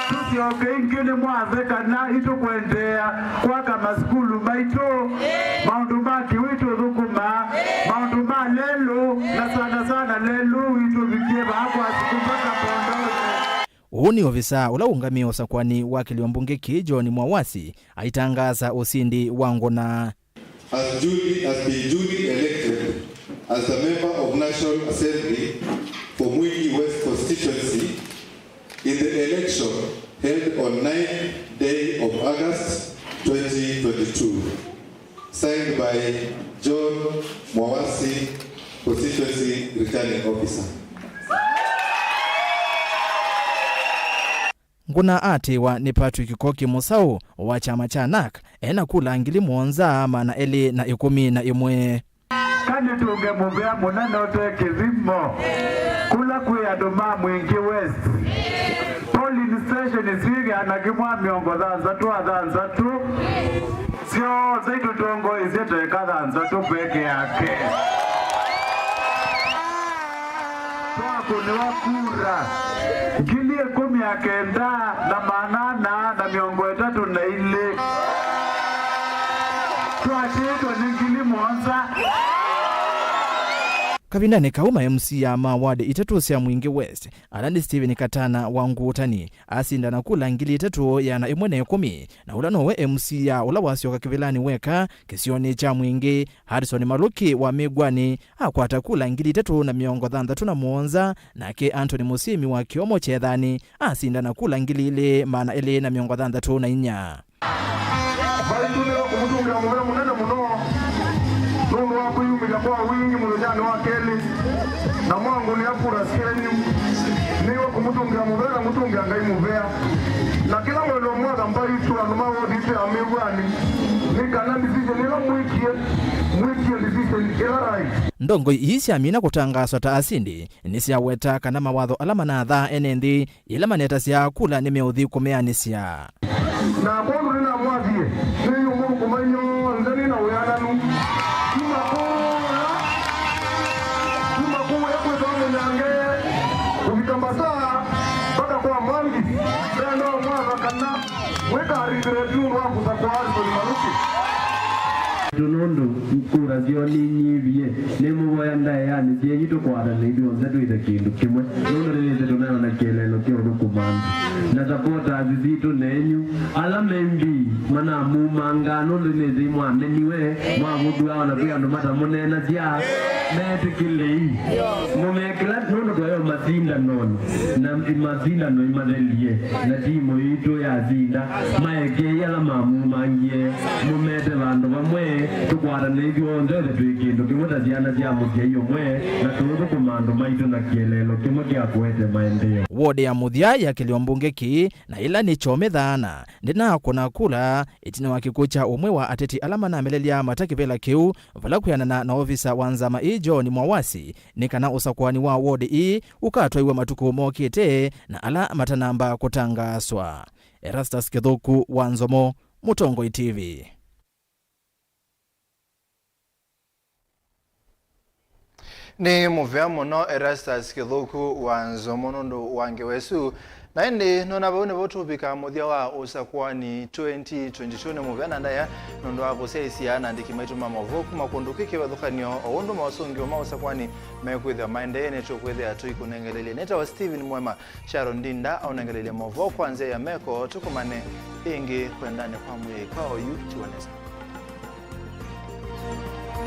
Tũsyoke ĩngĩ nĩmwathe kana itũkwendeea kwaka masukulu maitũ, maũndũ ma kĩwĩu tũthũkũmaa, maũndũ ma lelũ, na sana sana lelũ witũ ũvikie vaa kwa sukulu mpaka Mbondonĩ. Ũũ nĩ ovisaa ũla ũũngamĩe ũsakũani wa kĩlio mbunge kĩĩ, John Mwawasi, aitangaasa ũsindi wa Ngũna. Has duly, has been duly elected as the member of National Assembly for Mwingi West constituency in the election held on ninth day of August twenty twenty-two. Signed by John Mwawasi, Constituency Returning Officer. Ngũna aatĩĩwa nĩ Patrick Koki Mũsaũ wa kyama kya nak, e na kula ngili mũonza maana elĩ na ĩkũmi na ĩmwe. Kanĩtũnge mũvea mũnene ũte kĩthimo kũla kwĩ andũ ma Mwingi West. Polling station syĩ ĩana kĩmwe mĩongo thanthatũ na thanthatũ. Syonthe itũtongoesye ta ĩka thanthatũ peke yake. Twakũnĩwa kura ngili ĩkũmi na kenda na maana ana na mĩongo ĩtatũ na ilĩ. Twatĩĩtwe nĩ ngili mũonza. Kavindanĩ kau, ma M C A ma ward itatũ sya Mwingi West, ala nĩ Stephen Katana wa Ngũtani, asinda na kula ngili itatũ ĩana ĩmwe na ĩkũmi, na ũla nowe M C A ũla wasyoka kĩvĩlanĩ weka kĩsionĩ kya Mwingi, Harrison Maluki wa Mĩgwani, akwata kula ngili itatũ na mĩongo thanthatũ na mũonza, nake Anthony Mũsimi wa Kĩomo Kyethani asinda na kula ngili ilĩ maana elĩ na mĩongo thanthatũ na inya. Mbaitũ nĩwe kũmũtũngĩa mũvea mũnene mũno nũndũ wa kwĩyumĩlya kwa wingĩ mũthenyanĩ wa kelĩ, na mwangũnĩa kura syenyu. Nĩwe kũmũtũngĩa mũvea na mũtũngĩa Ngai mũvea. Na kĩla mwendo mwaka mbaitũ andũ ma wodi itũ ya Mĩw'anĩ nĩ kana decision ĩla mwĩkie, mwĩkie decision ĩla right. Ndongoi ii syamina kũtangaaswa ta asindi, nĩsyaweta kana mawatho ala manathaa ene nthĩ yĩla manetasya kula nĩmeũthi kũmeanĩsya. Na kwondũ nĩnamwathie, nĩyũmũthũkũma inyw'onthe nĩ na wĩananu. Kuma kũla, kuma kũya kwĩtwa Mũnyange, kũvika Mbasaa, mpaka kwa Mwangi, nenda ũmwatha kana mwĩka regret nũndũ wa kũsakũa Harrison Maluki. Nũndũ kura syoo ninyivie, nĩmũvoya ndaĩanĩ syenyu tũkwatane ithyonthe twĩte kĩndũ kĩmwe. Nũndũ nĩnĩsĩ tũneana na kĩeleelo kya ũthũkũma andũ. Na supporters sitũ nenyu, ala membi manamumanga, nũndũ nĩnĩsĩ mwameniwe, mwavũthw'a ona kwĩ andũ matamũneenasya, metĩkĩlei. Mũmekĩla nũndũ twayo masindanonĩ, na masindano imathelie, na timu itũ yasinda, maekei ala mamumangie, mũmete vandũ vamwe, tũkwatane ithyonthe twĩ kĩndũ kĩmwe ta syana sya mũsyai ũmwe, na tũũthũkũma andũ maitũ na kĩeleelo kĩmwe kya kũete maendeeo. Ward ya mũthya ya kĩlio mbunge kĩĩ, na ĩla nĩ Kyome Thaana, ndĩnakũna kula ĩtina wa kĩkw'ũ kya ũmwe wa ateti ala manamelelya mata kĩvĩla kĩu, vala kwĩanana na ovisa wa nzama ĩĩ John Mwawasi, nĩ kana ũsakũani wa ward ĩĩ ũkatwaiwe matukũ mokĩte na ala matanamba kũtangaaswa. Erastus Kĩthũku wa Nzomo, Mũtongoi T V. Nĩ mũvea mũno Erastus Kĩthũku wa Nzomo nũndũ wa ngewa ĩsu. Na ĩndĩ nona vau nĩvo tũvika mũthya wa ũsakũani twenty twenty-two. Nĩ mũvea na ndaĩa nũndũ wa kũsyaĩĩsya na andĩki maitũ ma maũvoo kuma kũndũ kwĩ kĩvathũkany'o, o ũndũ maũsũngĩo ma ũsakũani mekwĩthĩwa maendee. Nĩtũkwĩthĩa tũikũnengelelye. Nĩtawa Stephen Mwema. Sharon Ndinda aũnengelelye maũvoo kwa nzĩa ya meko. Tũkomane ĩngĩ kwendanĩ kwa mwĩĩ kwa oyu tiwanesa.